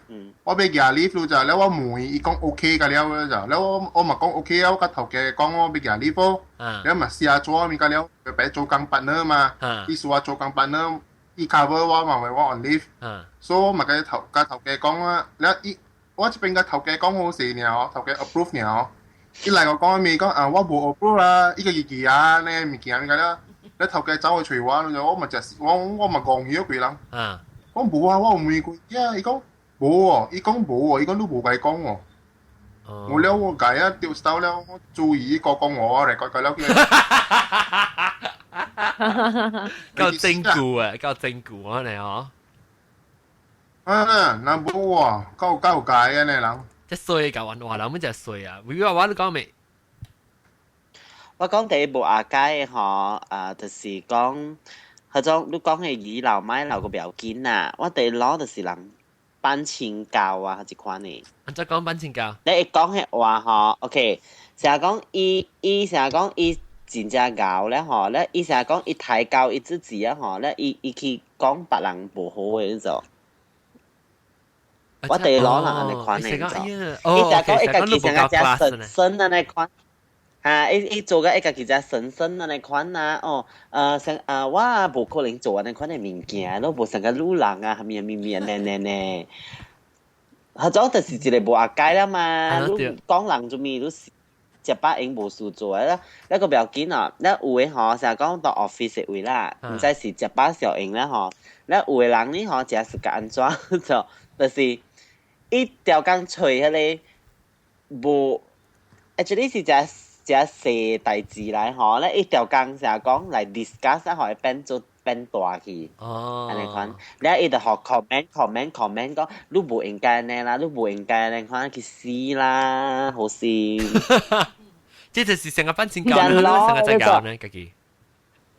嗯。我欲夾 leave 就，了我問伊，伊講 OK 個了就，了我我嘛講 OK 啊，我佮頭家講我欲夾 leave，了嘛寫紙物個了，白做工 partner 嘛，意思話做工 partner，伊 cover 我嘛，為我 on leave，所以我嘛佮頭佮頭家講啊，了伊我這邊佮頭家講好勢爾，頭家 approve 爾，伊來我講咩講啊，我無 approve 啦，伊個日記啊，呢物件物個了。你頭家走去揣我，我嘛食我我嘛戇起個人。講無啊，我有問過，呀，伊講無哦，伊講無哦，伊講你無共伊講哦。我了我改啊，丟手了，我注意個講我嚟改改了。夠證據啊，夠證據啊，你哦。啊，那無啊，夠夠改啊，你人。這衰夠話人，乜就衰啊？為我你講未？我講第一無阿解的吼，啊，就是講，彼種你講的魚老買老個不要緊啦。我第一攞就是人扮清高啊，這款的。按怎講扮清高？你會講的話吼，OK，成日講伊伊成日講伊真正𠢕咧吼，咧伊成日講伊抬高伊自己啊吼，咧伊伊去講別人無好的迄種。我第一攞人按呢款的，伊成日講伊家己成個誠神聖按呢款。嚇！伊伊做甲伊家己只神聖按呢款啊，哦，像啊，我無可能做按呢款的物件，攏無像個女人啊，蝦米物物呢呢呢。彼種就是一個無阿解啦嘛，你講人做咩？你食飽閒無事做啊，那個不要緊哦。那有的吼，成日講到 office 的位啦，毋知是食飽小閒啦吼。那有的人呢吼，誠是甲按怎做，就是伊調工揣彼個無，actually 是誠。誠細代誌來吼，咧伊調工成日講來 discuss 啊，予伊變做變大去。哦。按呢款，咧伊就予 comment comment comment 講，你無應該按呢啦，你無應該按呢款去死啦，好勢。這就是成個扮清高，成個在搞呢，家己。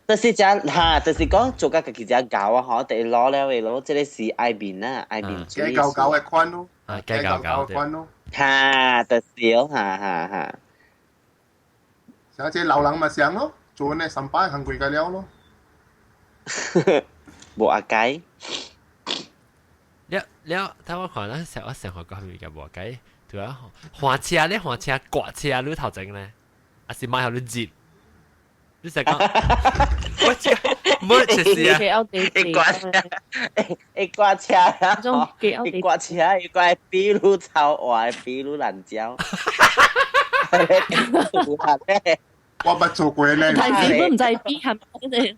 就是這哈，就是講做甲家己誠𠢕啊，吼，第一攞了的咯，這個是愛面啊，愛面子。計較較的款咯。啊，計較較的款咯。哈，就是哦，哈哈哈。像這老人嘛想咯，做呢三擺行過個了咯。無阿解。了了，睇我看咱成我生活講物件無阿解，對啊，換車咧，換車掛車你頭前咧，還是買予你熱？你成講，我這無就是啊，伊掛車，伊掛車啊，伊掛車，伊掛比如臭話，比如爛蕉。我捌做過呢。但是你毋知比係咪？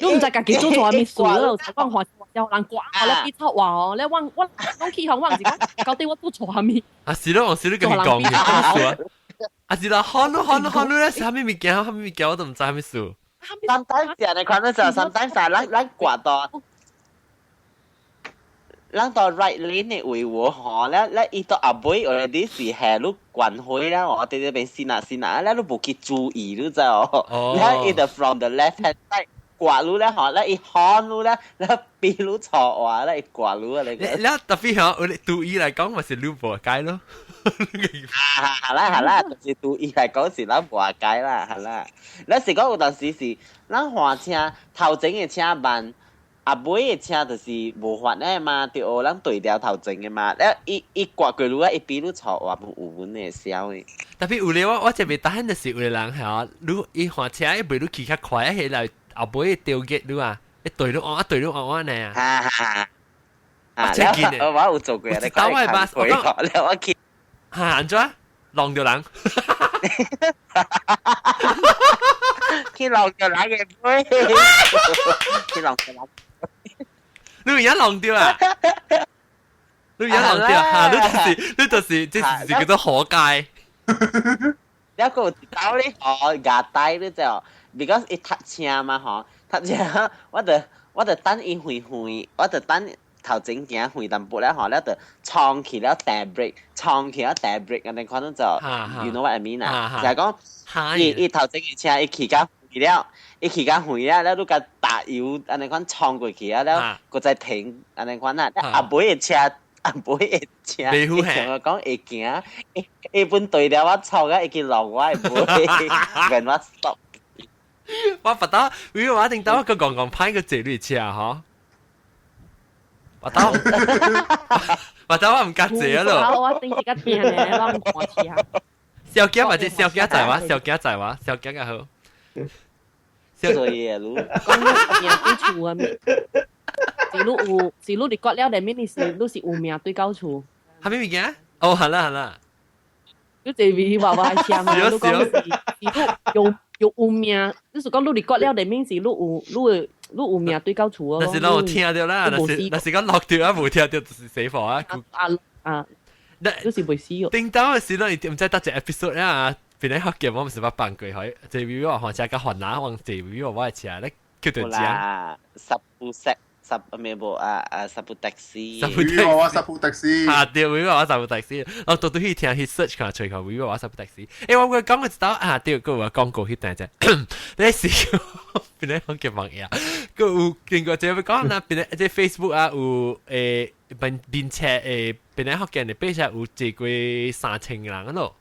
你毋知家己做錯啥物事咯？就講話有人掛我咧比臭話哦，咧我我講起行，我是講到底我做錯啥物？啊是咯，我是你跟伊講嘅，啥物事啊？啊是啦，看咯看咯看咯咧，啥物物件，啥物物件我都毋知啥物事。 Sometimes 人哋看到就 sometimes 咱咱掛到。咱到 right lane 的位喎，吼，咧咧伊到後尾 already 是下你關火啦，我佇這邊先啊先啊，咧你無去注意，你知哦？咧伊就 from the left hand side 掛你咧，吼，咧伊看你咧，咧比你錯話咧，伊掛你啊，你。咧特別吼，我哋對伊來講，咪是你無解咯。係啦係啦，就是對伊來講是咱無解啦，係啦。咱是講有當時是咱換車頭前的車慢。後尾的車就是無法咧嘛，對哦，咱對調頭前的嘛，了伊伊掛過路啊，伊比你錯話無有阮的痟的。特別有咧，我我這邊擔心就是有的人嚇，你伊換車伊袂你騎較快，彼來後尾掉結你啊，一對你按，一對你按按呢啊。哈哈哈！我真見我有做過，你講我巴，我講，我去嚇按怎？弄著人。去浪就來嘅妹，去浪就來。你有影浪掉啊？你有影浪掉啊？你就是這是叫做火界。了個到咧，哦，牙帶你就，because 伊塞車嘛吼，塞車，我就等伊遠遠，我就等頭前行遠淡薄了吼，了就衝去了踏 brake，衝去了踏 brake，按呢款就，you know what I mean 啊？就係講，伊頭前嘅車伊去較遠了，伊去較遠了，了你共踏油按呢款衝過去啊，了閣再停按呢款啊，阿尾嘅車。阿尾嘅車，伊同我講會行，伊本對了我衝啊，會去落我的尾，免我 stop。我不得，因為我一定到個講講派個坐你車嗬。我到，我到我唔敢坐咯。我頂時間聽咧，我唔看車。小驚或者小驚在話，小驚在話，小驚較好。所以啊，你講你命對厝啊？是你有，是你佇割了內面，你是有命對到厝。啥物物件？哦，好啦好啦。你這邊話話車嘛？你講是是你有命，你是講你佇割了內面是你有你會你有命對到厝哦。但是咱有聽到啦，但是講落掉啊，無聽到就是死火啊。啊啊！你是袂死哦。頂到嘅時，咱毋知得一 episode 啊，邊咧福建我毋是捌放過，去這邊我換車甲雲南往這邊我的車咧叫做講。十部石。十咩無啊啊十部 taxi，十部我十部 taxi，啊對，我十部 taxi，我到到去聽去 search 看揣看，我十部 taxi。欸，我講個一道啊，對，閣有廣告彼段啫，你是邊咧講叫網頁，閣有經過這個講啦，邊咧這 Facebook 啊有邊邊車邊咧福建的爬車有坐過3000人咯。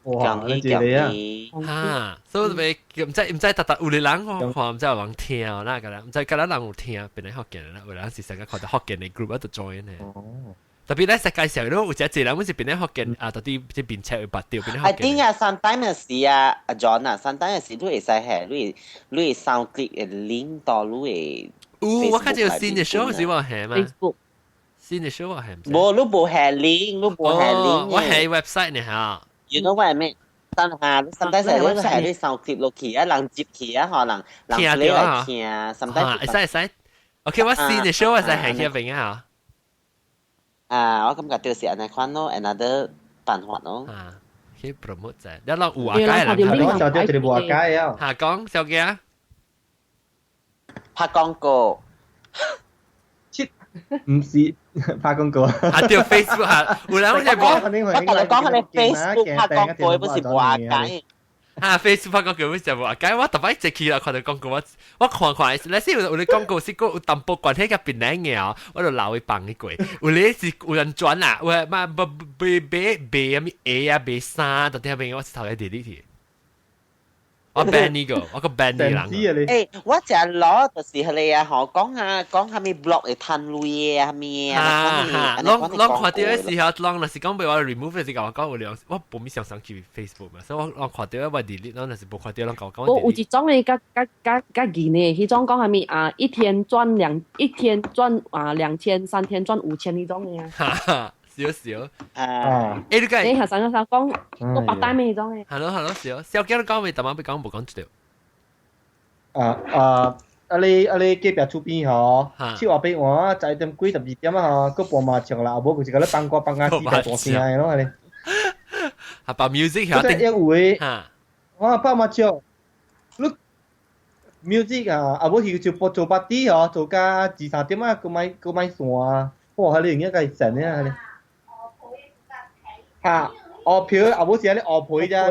哇！你這個啊，哈，所以咪毋知逐逐有個人看看，毋知有人聽啦，個啦，毋知敢若人有聽，變來福建啦，有人是成個看到福建的 group 喺度 join 呢。哦。特別咧，世界上都有一濟人，阮是變來福建啊，到底這邊車會捌著變來福建。 I think 啊，sometimes 是啊，阿 John 啊，sometimes 是你會使係你會 sound click 會 link 到你會。有，我看這個新的 show 是我下嘛。 Facebook。新的 show 我下。無，你無下 link，你無下 link。我下 website 呢嚇。 You know what I mean？但係 sometimes 係你係你 sound clip 落去啊，人接去啊，可能人 play 來聽，sometimes 會使會使。OK，我新的 show 我使下去邊啊。啊，我感覺就是按呢款咯，another 辦法咯。啊，去 promote 者，你落有阿街人，我就啲一個無阿街啊。嚇，講小姐。拍廣告。唔是拍廣告。啊，對 Facebook 嚇，有人就講，我同你講，你 Facebook 拍廣告不是無阿街。啊，Facebook 拍廣告不是無阿街，我特擺一去啦，看到廣告我我看看，那時有啲廣告是個有淡薄關係甲檳榔嘅，我就留伊放伊過。有啲是有人轉啦，有嘛買買買買啥物鞋啊，買衫，到底邊我是頭一 delete 去。我 ban 呢個，我個 ban 呢人。欸，我食攞就是彼個啊，吼，講下講啥物 blog 會趁鐳啊，啥物啊，攏攏看到的時候，攏若是講被我 remove 是共我講有兩，我無咪常常去 Facebook 嘛，所以我攏看到我 delete，攏若是無看到攏共我講。我有一種的較較較較硬的，彼種講啥物啊，一天賺啊2000，3天賺5000彼種的啊。哈哈，少少。啊。欸，你講。你學生學生講，我白單咩彼種的。 Hello hello，少小姐你講未？逐晚欲講無講一條。啊啊！啊你啊你隔壁厝邊吼，七外八晚11點幾12點啊吼，閣播麻將啦，無就是共你放歌放甲四大大聲的咯，呢。啊，把 music 曉得。有的，我拍麻將，你 music 啊，啊無去就播做 party 吼，做甲二三點啊，閣莫閣莫散啊，哇！彼個用個神啊，彼個。哈，學票啊，無是按呢學皮啫，學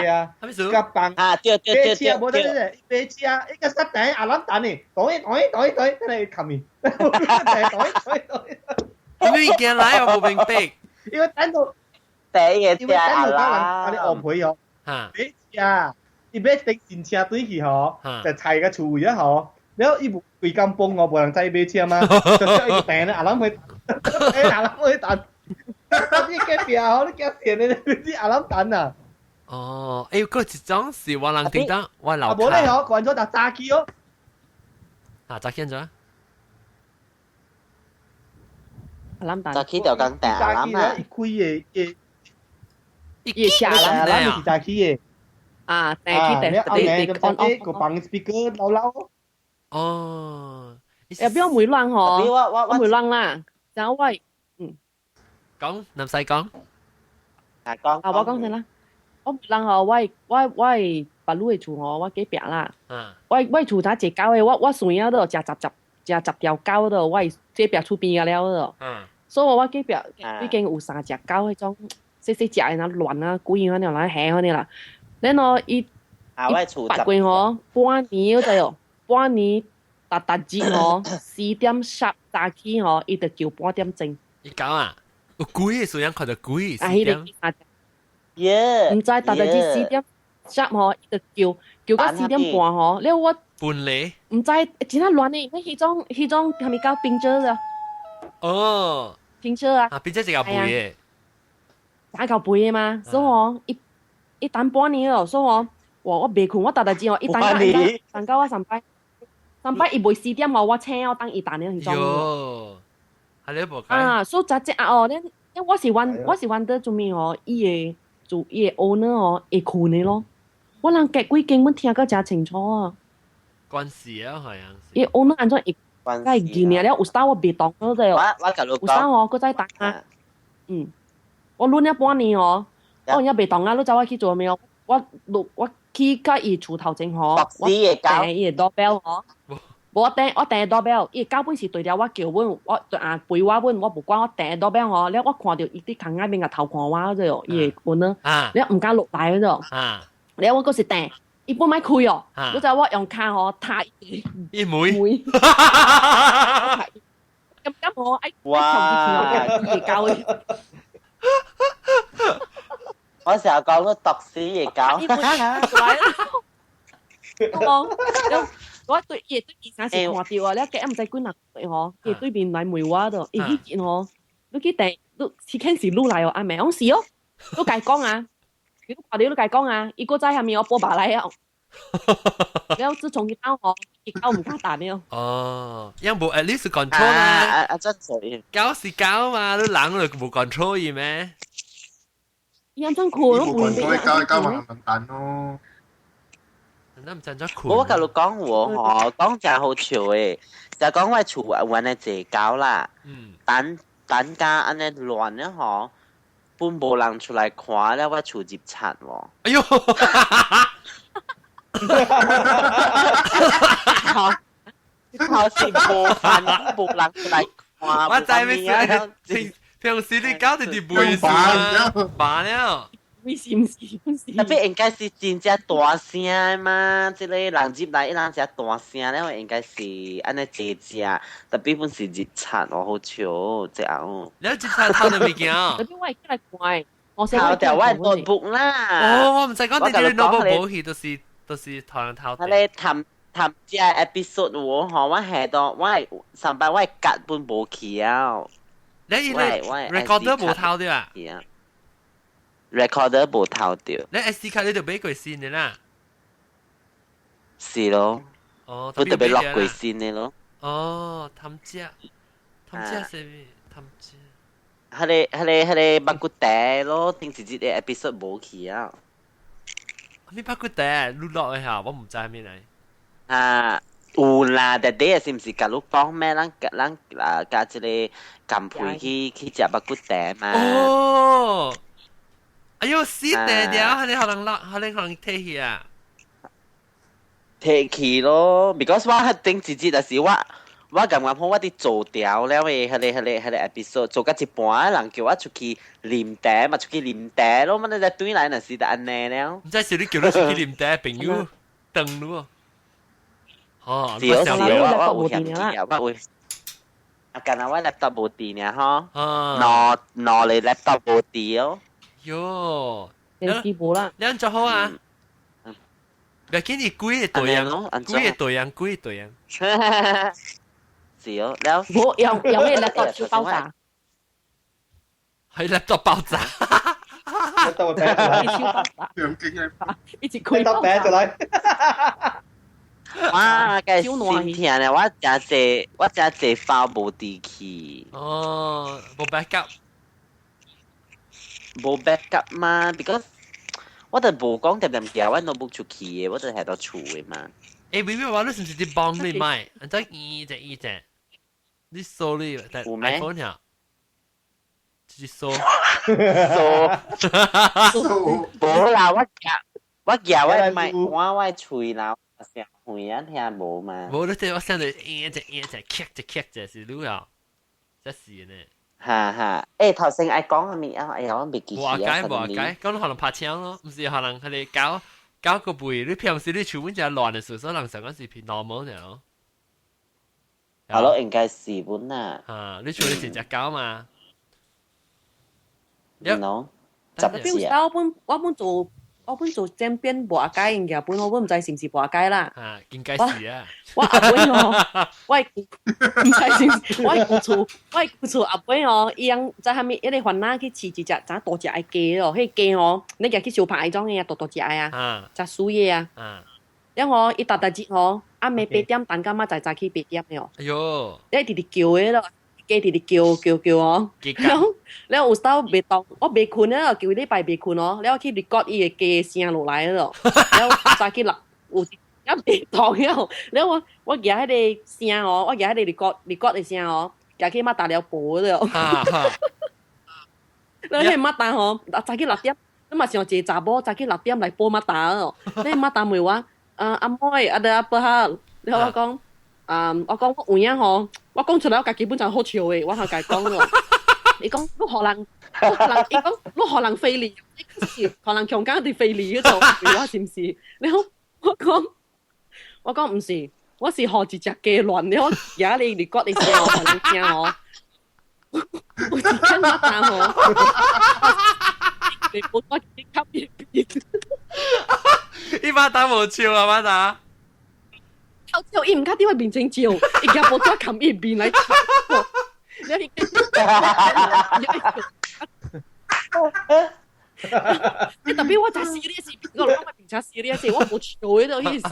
皮啊，佮放。啊，對對對對。買車無得咧，買車一個殺等阿攬等呢，對對對對，真係冚伊。對對對。你物件來我無明白。因為等到第一個因為等到人按呢學皮哦，買車，伊買電新車對去吼，就踩個厝位啊吼，然後伊無規工崩哦，無人知伊買車嗎？就叫伊訂咧，阿攬去，阿攬去等。你隔壁吼，你驚騙的，你阿攬等啊！哦，欸，閣一種是我人聽到我老。啊，無咧吼，關咗就早起哦。啊，早起怎？阿攬等。早起就講訂阿攬啊。伊開的個，伊食啦，咱是早起的。啊，訂起訂你你按按個放 speaker 鬧鬧。哦，又邊我梅亂嗬？我梅亂啦，然後我講，唔使講。啊講。啊，我講先啦。我人吼，我別魯的厝吼，我隔壁啦。我厝頭一狗的，我算啊都食十條狗都，我這壁厝邊啊了都。所以我隔壁已經有三隻狗，彼種細細隻的，若亂啊，鬼樣那來嚇嗰啲啦。然後伊八月吼，半年嗰陣哦，半年逐逐日吼，4點10早起吼，伊就叫半點鐘。伊狗啊，有鬼的時陣看到鬼。啊，彼個耶！毋知逐逐日4點10吼，伊就叫到4點半吼，了我半暝毋知真係亂的，彼種係咪叫冰車啊？哦，冰車啊！啊，冰車一嚿肥的，一嚿肥的嘛，所以吼，伊等半年咯，所以吼，我袂睏，我逐逐日吼，伊等等到我上擺，上擺伊袂4點吼，我醒我等伊等了彼種。喲，係你無啊，所以就這啊哦，恁我是阮得做咩吼，伊的。做伊個 owner 哦，會睏的咯。我人隔幾間，阮聽甲誠清楚啊。關事啊，係啊。伊 owner 按怎會？梗係見了，有時我袂當嗰隻哦。我甲你有時哦，閣再當啊。嗯，我輪了半年哦，我也袂當啊，你知我去做咩哦？我去甲伊厝頭前吼，我訂伊個 doorbell 吼。無我訂 doorbell，伊個狗本是對了我叫阮，我啊陪我阮，我無管我訂 doorbell 吼，了我看著伊佇窗仔邊個偷看我嗰隻哦，伊個阮呢，了毋敢落來嗰隻，了我閣是訂，伊本欲開哦，你知我用跤吼踢伊，伊妹，咁咁我愛愛跳入去哦，伊個狗，我成日講都毒死伊狗，我我對伊對面啥是看著啊，你計毋知幾若歲吼，伊對面來問我的，伊彼陣吼，你去訂，你是肯是愈來哦，阿妹講是哦，你家講啊，你看著你家講啊，伊閣知蝦米我報白來啊，了自從伊走吼，伊狗毋敢彈了。哦，因無 at least control 啦，啊真水，狗是狗嘛，你人就無 control 伊咩？伊按怎睏，無 control 狗狗嘛問蛋咯。我甲你講喎，吼，講真好笑的，就講我厝阮的濟狗啦，等等家按呢亂了吼，本無人出來看了，我厝入賊喎。哎喲！頭是無煩，無人出來看。我知咩事？平時你搞得啲背書啊，罷了。你是毋是？特別應該是真正大聲嘛，這個人入來，伊人誠大聲咧，應該是按呢濟隻，特別本是入賊哦，好笑，這樣。你入賊偷到物件？特別我會起來看，我偷掉我 notebook 啦。哦，我毋知講你啲 notebook 無去，都是偷人偷。佢咧談談這 episode 我吼，我下到我上擺我夾本無去啊。你 recorder 無偷掉啊？ recorder 無偷掉。你 SD 卡你就買過新的啦。是咯。哦，不特別落過新的咯。哦，貪食，貪食啥物？貪食。彼個肉骨茶咯，頂一日的 episode 無去啊。咩肉骨茶？你落的下，我毋知咩來。啊，有啦，但底是毋是共你講咩？咱啊，佮這個干配去食肉骨茶嘛。哦。哎喲，死定了！你可能落，可能退去啊？退去咯，because 我彼頂一日就是我感覺好，我佇做掉了的，彼個 episode 做到一半，人叫我出去啉茶嘛，出去啉茶咯，嘛你再轉來若是就按呢了。毋知是你叫你出去啉茶，朋友轉你哦。哦，是哦是哦，我有嫌棄啊，我有。啊，干焦我 laptop 無電爾吼，兩個 laptop 無電哦。喲，電視無啦。你按做好啊？別緊，你幾個隊員？幾個隊員？幾個隊員？是哦，了。無用咩 laptop 燒爆炸？係 laptop 爆炸。 laptop 爆炸。一直開 laptop 爆出來。哇！個心疼咧，我誠濟 file 無佇去。哦，無 backup。無 backup 嘛，because 我就無講點點寄我 notebook 出去嘅，我就喺度厝嘅嘛。誒，微微話你是唔是啲幫你買？你再一隻一隻，你掃你但 iPhone 呀？就是掃掃，無啦，我寄我寄我買我我喙啦，成會啊聽無嘛。無你這我想到一隻一隻，咔隻咔隻是你啊，這是呢。哈哈，誒頭先愛講係咪啊？哎呀，我未記起啊。無解無解，講可能拍槍咯，唔是可能佢哋搞搞個背，你平時你厝本就亂嘅時候，所以人上嗰時變 normal 嘅咯。係咯，應該是本啊。啊，你厝你成隻狗嘛？喏，十隻。我本做正邊無解嘅，本我本唔知是唔是無解啦。啊，應該是啊。我阿妹哦，我唔知是唔是，我舊厝我舊厝阿妹哦，伊樣在蝦米一個煩惱去飼一隻，怎大隻的雞咯？彼雞哦，你舉去相拍迄種的啊，大大隻的啊，食水的啊。然後伊逐逐日吼，暗暝8點等到明仔早起8點的哦。哎喲！你直直叫的咯。雞直直叫叫叫哦，了了有時候袂當，我袂睏了，舊禮拜袂睏哦，了去 record 伊的雞聲落來了，了早起六有一袂當了，了我舉彼个聲哦，我舉彼个 record record 的聲哦，舉去馬達了播了，了彼馬達吼，早起6點，你嘛想一個查某早起6點來播馬達哦，你馬達問我，啊阿妹阿得阿伯哈，了我講。啊！我講我有影吼，我講出來我家己本就好笑的，我係家講咯。伊講你予人，伊講你予人非禮，你是予人強姦佇非禮嗰度，我是毋是？你好，我講毋是，我是予一隻雞亂了，而你你覺得聲我予人聽哦，有一間我打吼，你我吸伊邊，伊馬打無笑啊，馬打。笑伊毋較佇我面前笑，伊舉報紙冚伊面來。你特別我真 serious，我講我平常 serious，我無笑的咯，彼時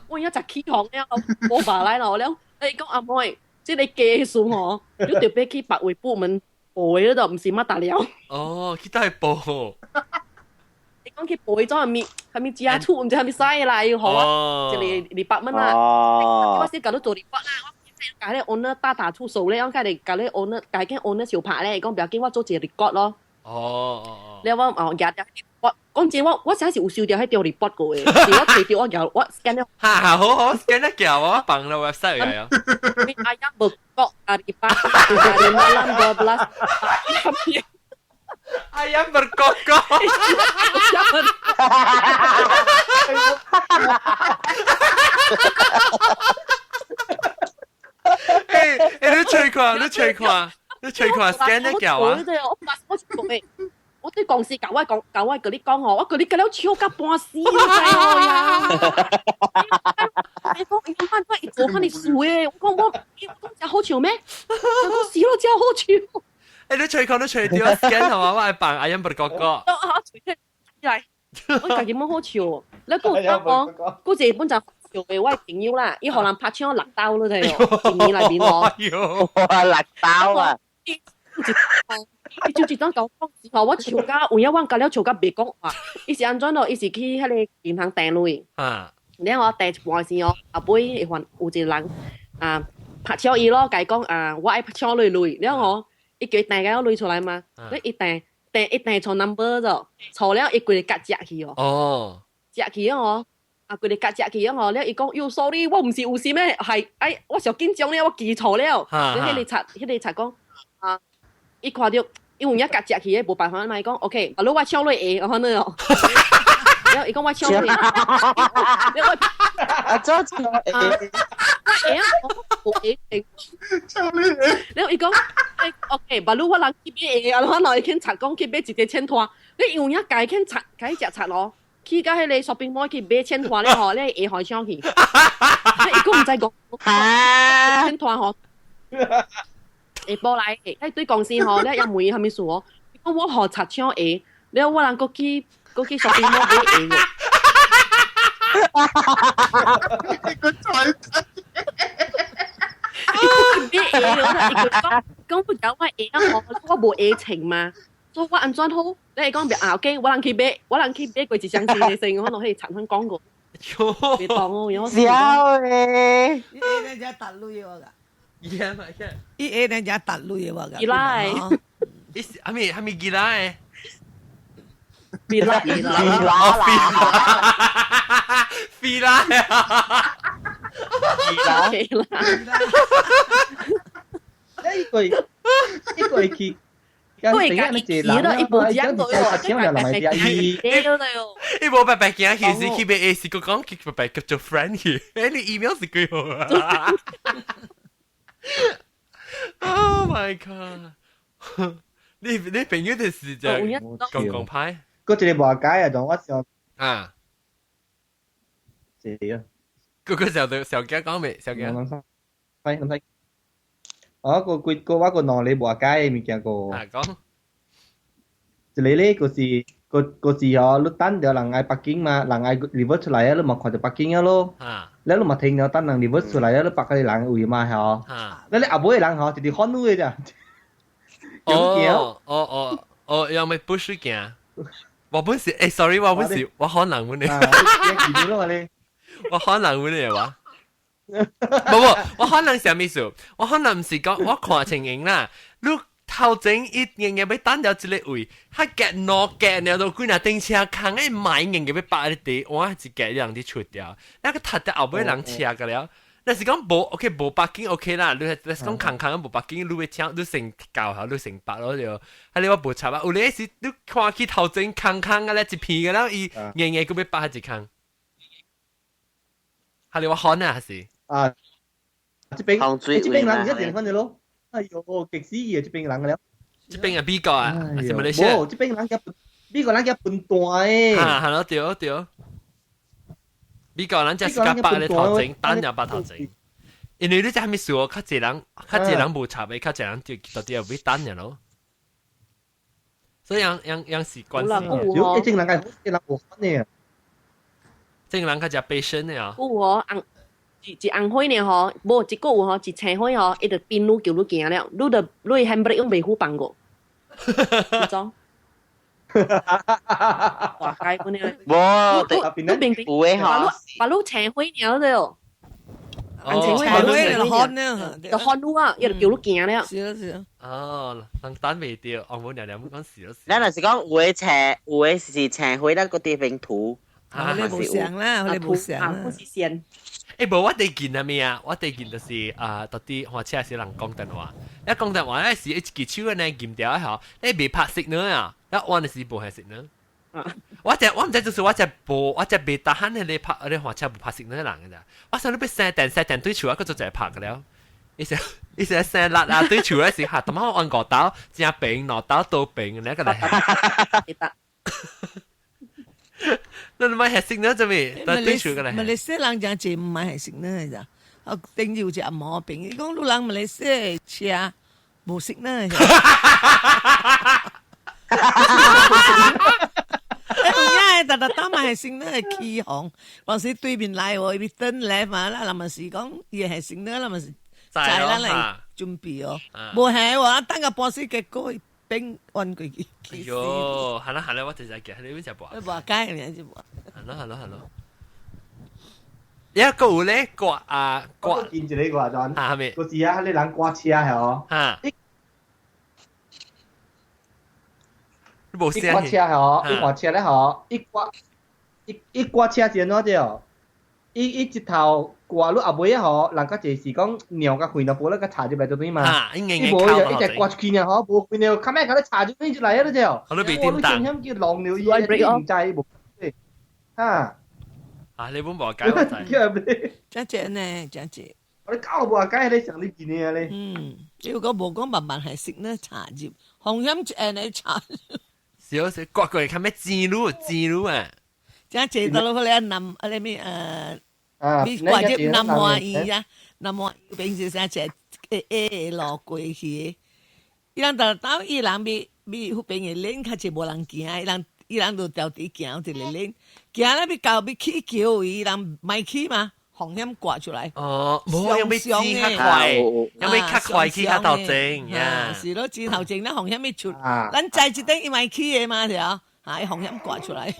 我而家真起哄了，無罷來咯，了你講阿妹，這个技術吼，你特別去別位部門報的咯，毋是馬達了。哦，去倒去報。你講去報迄種啥物啥物食醋，毋知啥物屎啦，伊予我一個200蚊啦。我先共你做 report 啦，我共彼个 owner 大打出手咧，我共你共你 owner 共彼 owner 相拍咧，伊講不要緊，我做一個 report 咯。哦。了我哦，舉了我講真，我啥是有收到彼張 report 過的，是我摕到我舉我 scan 了。哈哈，好好 scan 得叫我放了 website 嚟啊。 Ayam berkokok hari pagi dari malam 12. Ayam berkokok. 欸欸，你吹看，你吹看，你吹看 scan 得叫啊！我對公司教我講，教我跟你講吼，我跟你講了笑到半死，你知無呀？你講伊講我伊做遐爾衰的，我講我講真好笑咩？我講死咯，真好笑。欸，你吹看，你吹掉 scan 係嘛？我係扮阿音不哥哥。啊，吹起來，我家己蠻好笑。你閣有講，閣一個本就笑的我的朋友啦，伊予人拍槍6刀了，知無？一年內面哦。哇，6刀啊！伊就一當甲我講時候，我笑甲有影，我甲了笑甲袂講話。伊是按怎咯？伊是去彼個銀行訂鐳。啊！然後我訂一半時哦，後尾會有一個人啊拍槍伊咯，共伊講啊，我愛拍槍鐳鐳。然後哦，伊叫伊訂個鐳出來嘛？你伊訂訂伊訂錯 number 咗，錯了伊規個夾食去哦。哦。食去哦，啊規個夾食去哦，了伊講喲 sorry，我毋是有事咩？係哎，我上緊張了，我記錯了。了彼個賊，彼個賊講啊，伊看著。因為有影夾食去的，無辦法嘛。伊講 OK，啊，你我搶落下，安尼哦。然後伊講我搶落下，然後我啊，做錯下，我下啊，無下搶落下。然後伊講 OK，啊，你我人去買下，啊，我來肯賊講去買一個千拖，你有影家肯賊，家食賊咯，去到彼個 shopping mall 去買千拖了吼，你下海搶去。你伊閣毋知講，千拖吼。下晡來，迄對公司吼，你也問伊啥物事哦？伊講我予賊搶鞋，了我人閣去閣去 shopping mall 買鞋喎。你個菜！伊買鞋，伊講講不講我鞋啊？我無鞋穿嘛，所以我按怎好？你係講別啊，OK，我人去買，我人去買過一箱新的先，我落去產品講過。別當哦，然後笑咧，伊下呢只達類我噶，伊下嘛，伊下呢只達類我噶，伊拉，伊是阿咪阿咪伊拉的，伊拉伊拉伊拉啦，伊拉啊，伊拉伊拉，一個一個去。對，家己去了，伊無講到喎，這個白白行，對對伊無白白行去，是去買 A 是個講去白白叫做 friend 去，欸你 email 是幾好啊？Oh my god！你朋友就是就講講派，嗰一個無解啊，同我上啊，是啊，嗰個時候就小驚講未？小驚，諗使諗使。我個幾個我個兩個無解的物件個。啊講。一個咧，就是個個是吼，你等著人愛北京嘛，人愛 reverse 出來啊，你嘛看著北京啊咯。啊。了你嘛聽著等人 reverse 出來啊，你北個人位嘛吼。啊。了你後尾的人吼，就是反對的咋。哦哦哦哦，要咪不是行。我本是，欸，sorry，我本是，我可能本嚟。我可能本嚟話。無無，我可能啥物事？我可能毋是講，我看情形啦。你頭前伊硬硬欲等著一個位，較夾兩夾了都幾若頂車空的買硬硬欲擺佇地，我一夾人佇出掉，那個踢著後尾人車個了。若是講無 OK 無北京 OK 啦，你若是講空空無北京，你欲請你先教下，你先白咯就。啊你我無插啊，有咧是你看去頭前空空個咧一片個了，伊硬硬閣欲擺一空。哈你我看啊還是？啊！這邊這邊人一定分的咯。哎呦，極死伊啊！這邊人了。這邊係美國啊，還是馬來西亞？無，這邊人較美國人較笨蛋誒。嚇，係咯，對對。美國人才是較白咧頭前，單又白頭前。因為你知蝦米事哦？較濟人，較濟人無插的，較濟人就到底係要等嘅咯。所以樣樣樣是關係。有，這人較這人無分的。這人較濟悲傷的啊。有哦，紅一一紅火呢吼，無一個有吼，一青火吼，伊就變愈叫愈行了，愈就愈 handbrake 用袂好放過。你裝？哇，該本呢？無，你明明有的吼，把愈青火了對哦。哦，青火就看呢，就看愈啊，伊就叫愈行了。是啊是啊。哦，人等袂著，紅毛娘娘講是咯。咱若是講有的青，有的是青火，咱個地方塗。啊，你無想啦，你無想啦。不是線。欸，無我第見係咩啊？我第見就是啊，到底換車時人講電話，一講電話咧是一支手呢撳掉吼，你未拍熄呢啊？一按的時無係熄呢。我只我毋知就是我只無，我只未得閒你拍你換車無拍熄呢人嘅咋？我想你欲生電生電對手啊，佢就一拍個了。伊是伊是生辣啊對手咧時嚇，同我按五刀正平，兩刀倒平，你個來。你唔係食呢？做咩？但對手個來。馬來西亞人真濟唔係食呢咋？啊，頂有一毛病，伊講你人馬來西亞車無食呢。有影的，逐逐當嘛係先呢起哄，當時對面來哦，伊欲轉來嘛，咱嘛是講伊係先呢，咱嘛是載咱來準備哦。無係喎，等到半死結果伊變彎過去。哎喲，係啦係啦，我直接記，你邊只播？你播街名就播。係咯係咯係咯。一個有咧掛啊掛，見一個掛陣，嚇咩？嗰時啊，你人掛車係哦。嚇。一掛車係哦，一掛車咧吼，一掛一一掛車是按怎對？伊伊一頭掛你後尾啊吼，人較濟是講尿甲血尿無咧，甲插入來就對嘛。伊無伊就一直掛出去爾吼，無血尿，較尾甲你插入去就來啊，你知哦。我都袂叮當。險叫弄尿伊，你毋知無？哈。啊！你本無解我知。真濟呢，真濟。我你搞無解，你想你見你啊你。嗯，你如果無講慢慢係識呢插入，風險一下來插。少少刮過來較咩尖路尖路啊！真濟到落去咧南啊咧咩你掛入南華醫啊，南華平時啥一個下路過去，伊人逐兜伊人欲欲彼邊的岭較濟無人行，伊人伊人就調佇行一個嶺，行了欲到欲去橋位，伊人莫去嘛，風險掛出來。哦，無用欲剪較快，用欲較快去較頭前呀。是咯，剪頭前咧風險欲出，咱知這頂伊嘛起的嘛，對啊，啊，伊風險掛出來。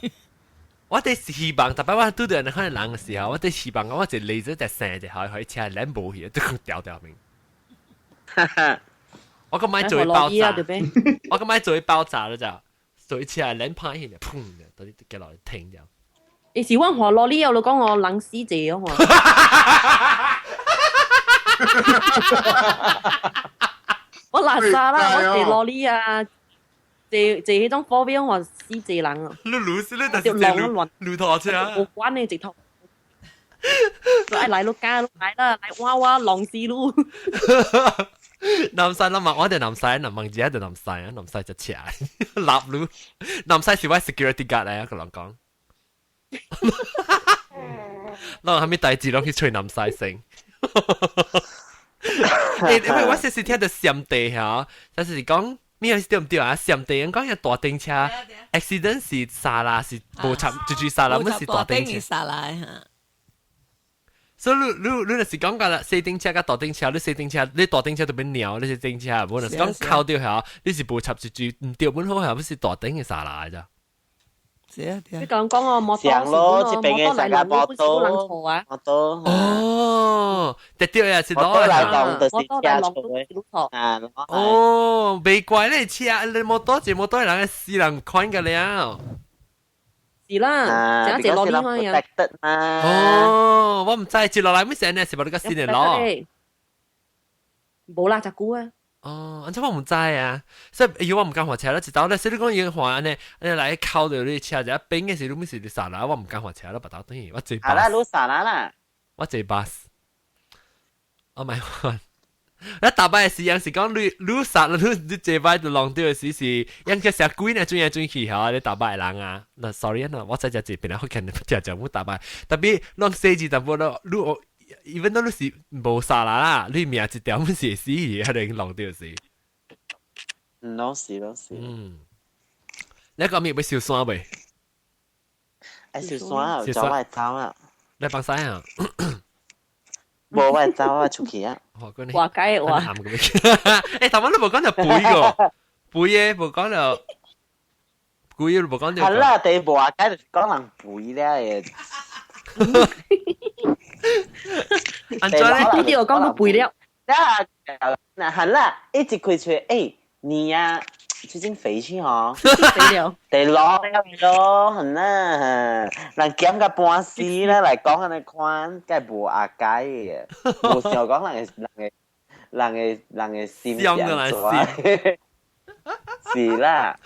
我哋希望，特別我拄著人看人嘅時候，我哋希望我一嚟咗隻聲就可以車兩無去，都掉掉面。我個買做爆炸，我個買做爆炸了就，做車兩拍起來，砰的，到底跌落去停掉。你是阮話攞呢有你講我冷死謝啊！我垃圾啦，我坐羅里啊，坐坐迄種貨邊我死謝人啊！你老死你但是坐路路頭車，無關你直頭。來來，你加來啦，來哇哇浪死路。南西啦嘛，我哋南西，南望子喺度南西啊，南西就斜，立路。南西是我 security guard 嚟啊，個人講。咱後尾代誌攏去吹南西聲。欸，因為我時時聽到閃地嚇，就是講咩是對毋對啊？閃地人講遐大頂車 accident 是沙拉是無插，就是沙拉，毋是大頂車。沙拉嚇。所以你你你若是講甲啦，細頂車佮大頂車，你細頂車，你大頂車就變鳥，你細頂車，無若是講靠著嚇，你是無插一句毋對，本好嚇，不是大頂嘅沙拉咋。是啊，你講講我摩托是咯，這邊嘅大家摩托啊，摩托哦，對對啊，是攞來當就是車錯啊，哦，袂怪你車，你摩托這摩托人死人款個了。是啦，這坐落嚟啊。哦，我毋知接落來咩時呢？是無你個新的攞？無啦，這久啊。哦，按怎我毋知啊，所以哎我毋敢換車啦，一道咧，所以你講伊換按呢，按呢來靠著你車，一變嘅時，你毋是你剎啦，我毋敢換車啦，別兜轉去，我坐巴。啊啦，你剎啦啦。我坐巴士。我咪換。你逐擺時樣是講你你剎啦，你你坐擺就弄掉時是，樣個成鬼呢轉來轉去嚇，你逐擺人啊，那 sorry 啊，我在遮這邊啊，我見你食食冇逐擺，特別攏細緻淡薄咯，你 even though 你是無剎啦啦，你命一條毋是會死去，還能弄掉是。攏是攏是。嗯。你講咩欲燒山未？愛燒山啊，走我走啊。你放屎啊？無我走啊，出去啊。話解話。欸，頭先你無講著肥個，肥的無講著，肥的無講著。係啦，第無解就是講人肥了的。按怎咧？你對我講都肥了。那係啦，一直開出，欸，你呀，最近肥去哦。肥了。第老了咯，係啦，人減個半死啦，來講按呢款，梗係無阿解的，無想講人的人的人的人的心怎是啦。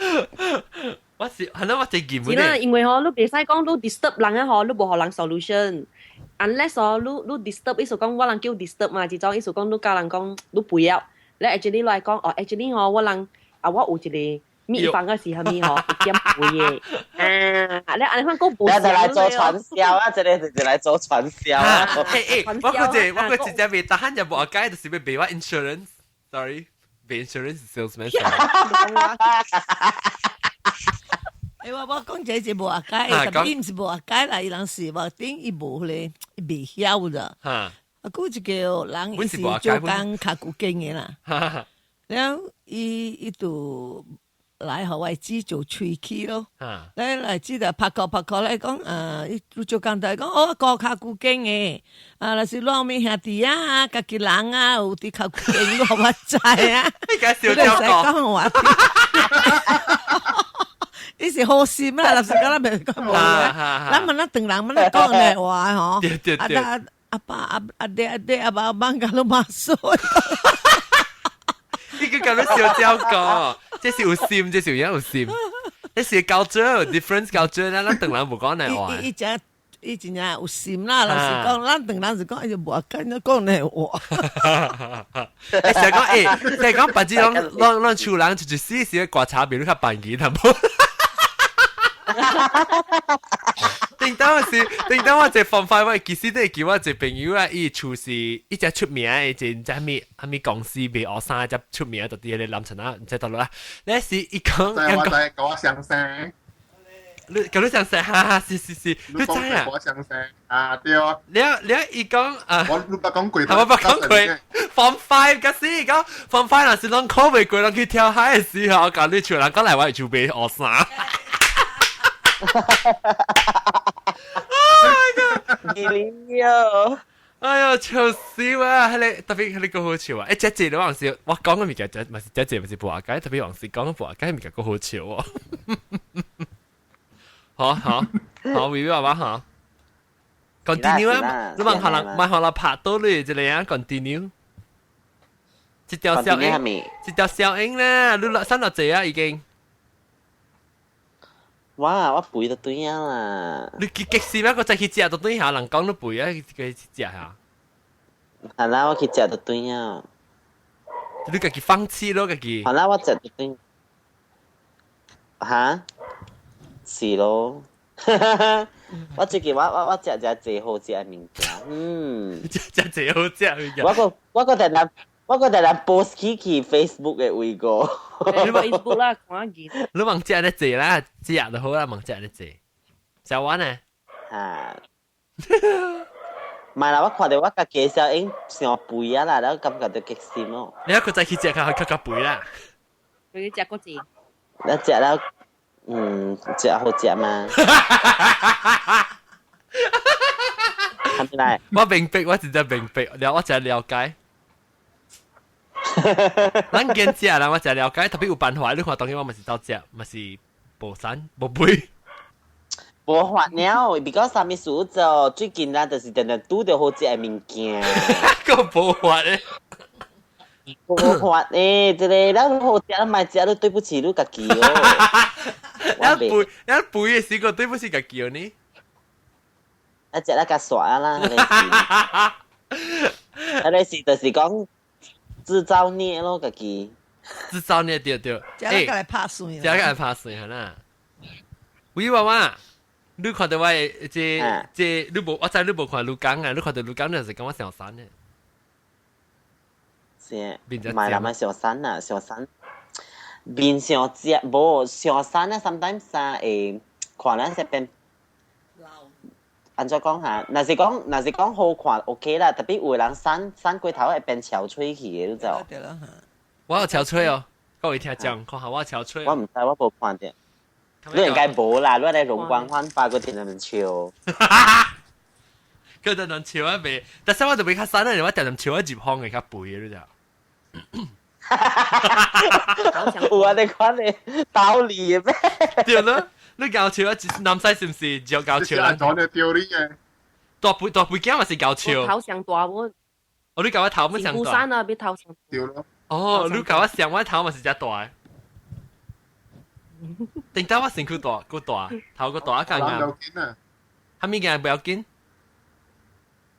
我是，係咯，我最基本。是啦，因為吼，你袂使講你 disturb 人啊吼，你無予人 solution。Unless 哦，你你 disturb 意思講我人叫 disturb 嘛，這種意思講你教人講你不要，你 actually 你來講哦，actually 吼我人啊我有一個秘方個是啥物吼，會減肥的。啊，你按呢款講無。你就來做傳銷啊！這個就是來做傳銷啊！欸欸，我嗰隻我嗰隻袂得閒就無解，就是欲賣我 insurance。Sorry，賣 insurance salesman。欸，我我講這是無阿解，但伊毋是無阿解啦，伊人是無頂伊無咧，伊袂曉咋。啊，閣有一個人伊是做工較久經的啦。了伊伊就來予我姊做喙齒咯。來來姊就拍鼓拍鼓來講，啊，伊做工就講，哦，顧較久經的，啊，若是老面兄弟啊，家己人啊，有佇較久經，你予我知啊。你講小鳥講話。伊是好心啦，若是講咱袂講無啦。咱問咱唐人問咱講的話吼，對對對。阿阿爸阿阿爹阿爹阿爸阿媽講都嘛衰。你個講得小鳥講，這是有心，這是有影有心。這是 culture difference culture 啦，咱唐人無講那話。伊伊真伊真正有心啦，老實講，咱唐人是講伊就無跟你講那話。欸，成日講欸，成日講白紙攏攏攏厝人就是死死刮茶比你較便宜淡薄。頂當是，頂當我一個方法，我其實都會叫我一個朋友啊，伊厝是伊只出名的，一個毋知啥物啥物公司賣學衫，只出名，就佇彼個南城啊，毋知佗落啦。那是伊講，我知，我相信。你咁你想食哈哈，是是是，你知啊？我想食啊，對啊。了了，伊講啊，我你捌講過，係我捌講過。Form 5 嗰時講 Form 5 若是攏考袂過，攏去跳海的時候，我講你像人講來，我會準備學啥？哎呀，笑死我！彼个特別彼个好笑啊！欸，這這你往時我講嘅物件，這毋是這這毋是無解，特別往時講嘅無解物件閣好笑哦。好好好，微微爸爸哈，continue 啊！你問下人，問下人拍到你這個啊，continue。這條小英，這條小英咧，你落三落濟啊已經。哇！我背就對啊啦。你去激死咩？我再去食就對下，人講你背啊，去食下。係啦，我去食就對啊。你家己放棄咯，家己。係啦，我食就對。嚇？是咯。我最近我食食濟好食的物件，嗯。食食濟好食物件。我個突然 post 去 Facebook 的位個。 Facebook 啦，看見。你問食得濟啦，食就好啦，問食得濟。食完呢？嚇。唔係啦，我看到我家己小英上肥啊啦，然後感覺到激心哦。你一個再去食較較較肥啦。佢食個字。你食了，嗯，食好食嘛。係咪？我明白，我真正明白，了我真了解。咱見食啦，我真了解，特別有辦法。你看當今我嘛是走食，嘛是無瘦無肥。無法了，because 啥物事做，最近咱就是定定拄著好食的物件。閣無法咧，無法咧，這个咱好食，咱莫食，你對不起你家己哦。咱肥，咱肥的時候對不起家己呢。啊，食得較煞啦，彼个是，彼个是就是講自造孽咯，家己。自造孽對對。食得來拍算，食得來拍算係啦。喂，娃娃。你看到我的這你無，我知你無看盧剛啊，你看到盧剛，你就是感覺上山的。是，唔係啦，咪上山啊，上山。面上只無上山啊，sometimes 啊會看咱這邊。按怎講嚇？若是講好看 OK 啦，特別有的人瘦瘦過頭會變憔悴去的，你知無？對啦。我有憔悴哦，各位聽眾，看下我憔悴。我毋知，我無看著。你應該無啦，你來容光煥發，閣定定笑。閣定定笑啊袂，但是我就袂較瘦啦，我定定笑啊入風會較肥的，你知？有啊，你看你道理的咩？對咯，你搞笑啊！男仔是毋是就搞笑啊？講你丟你嘅。大肥大肥囝嘛是搞笑。頭上大我。哦，你教我頭嘛上大。山啊，比頭上。對咯。哦，你教我上我頭嘛是遮大。頂到我身軀大，閣大，頭閣大較硬。啥物件不要緊？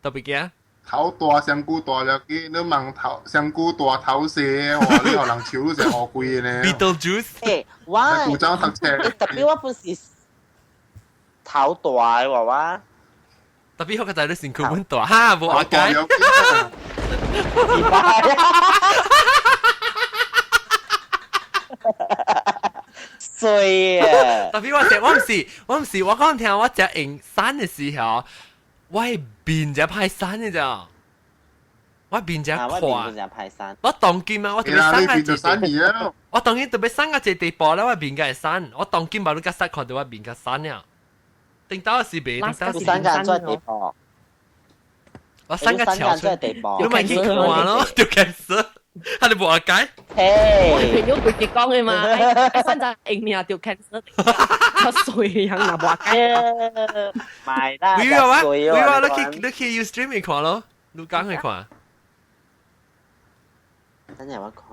特別驚。頭大身軀大了緊，你問頭身軀大頭細，哇！你予人笑你是烏龜呢？Beetlejuice。欸，我古裝讀冊。特別我本是頭大的娃娃。特別好個仔你身軀本大，哈無阿解。衰啊！特別我食，我毋是，我講聽我食用瘦的時候，我面就歹瘦的咋，我面就看。我當今啊，我特別瘦到一個，我當今特別瘦到一個地步咧，我面較會瘦。我當今把你較瘦看到我面較瘦了。頂到是袂，頂到是。瘦到這地步。我瘦到憔悴，你咪去看咯，就 cancer。他哋無解。嘿，我朋友直接講的嘛，選擇用命就 cancer，較衰人若無解。買啦，你話我，你話你去 Ustream 看咯，你講去看。等陣我看。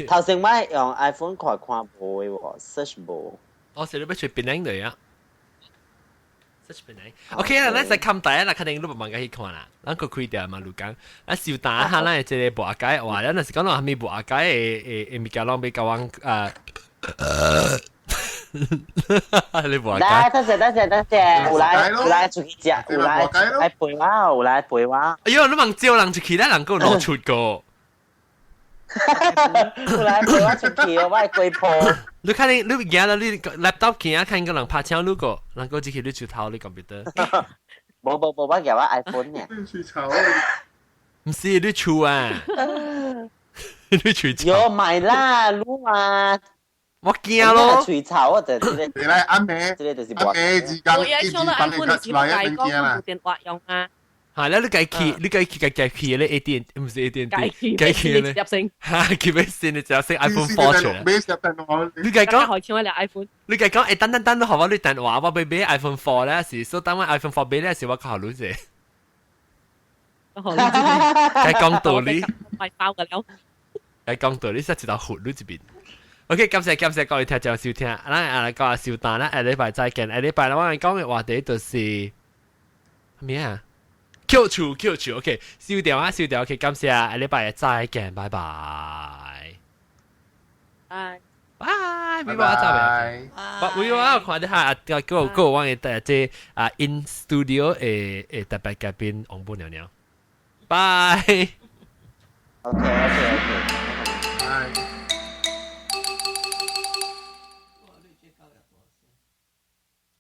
頭先我用 iPhone 看看無的喎，search 無。我是你欲揣檳城來啊。search 檳城。OK 啦，咱先冚台啦，肯定你無慢去看啦。咱閣開掉嘛，盧講。咱小打下，咱這個無解話，咱若是講到啥物無解的的物件，攏欲共阮啊。你無解？等陣等陣等陣，有來有來出去食，有來來陪我，有來陪我。哎喲，你問招人出去，咱人閣露出個。來陪我出去，我會鬼破。你看你你行啦，你 laptop 見啊，看個人拍槍，你個人個只去你手頭你 computer。無無無，我夾我 iPhone 呢。樹頭。唔是你厝啊，你喙臭。有買啦，你啊。我驚咯。喙臭啊，就這個。你來阿妹，這個就是阿妹之間一字把你出來一邊驚啦。電話用啊。係啦，你計去，你計去計計去咧 AT，唔是 AT&T，計去咧。入線。嚇，佢俾線你就升 iPhone 4出嚟。你計講，開始我 iPhone。你計講，等等等，你學我你電話，我俾俾 iPhone 4咧，是所以等我 iPhone 4俾咧，是我考慮者。計講道理。買包嘅了。計講道理，實一道活你這邊。OK，感謝感謝各位聽眾收聽，咱啊來講下收單啦，下禮拜再見。下禮拜我講嘅話題就是咩啊？Q 厝 Q 厝，OK，收掉啊收掉，OK，感謝，下禮拜再見，拜拜。拜拜，拜拜，走未？我我看一下，個個個我嘅這啊 in studio 的特別嘉賓王本娘娘，拜。 OK OK OK，拜。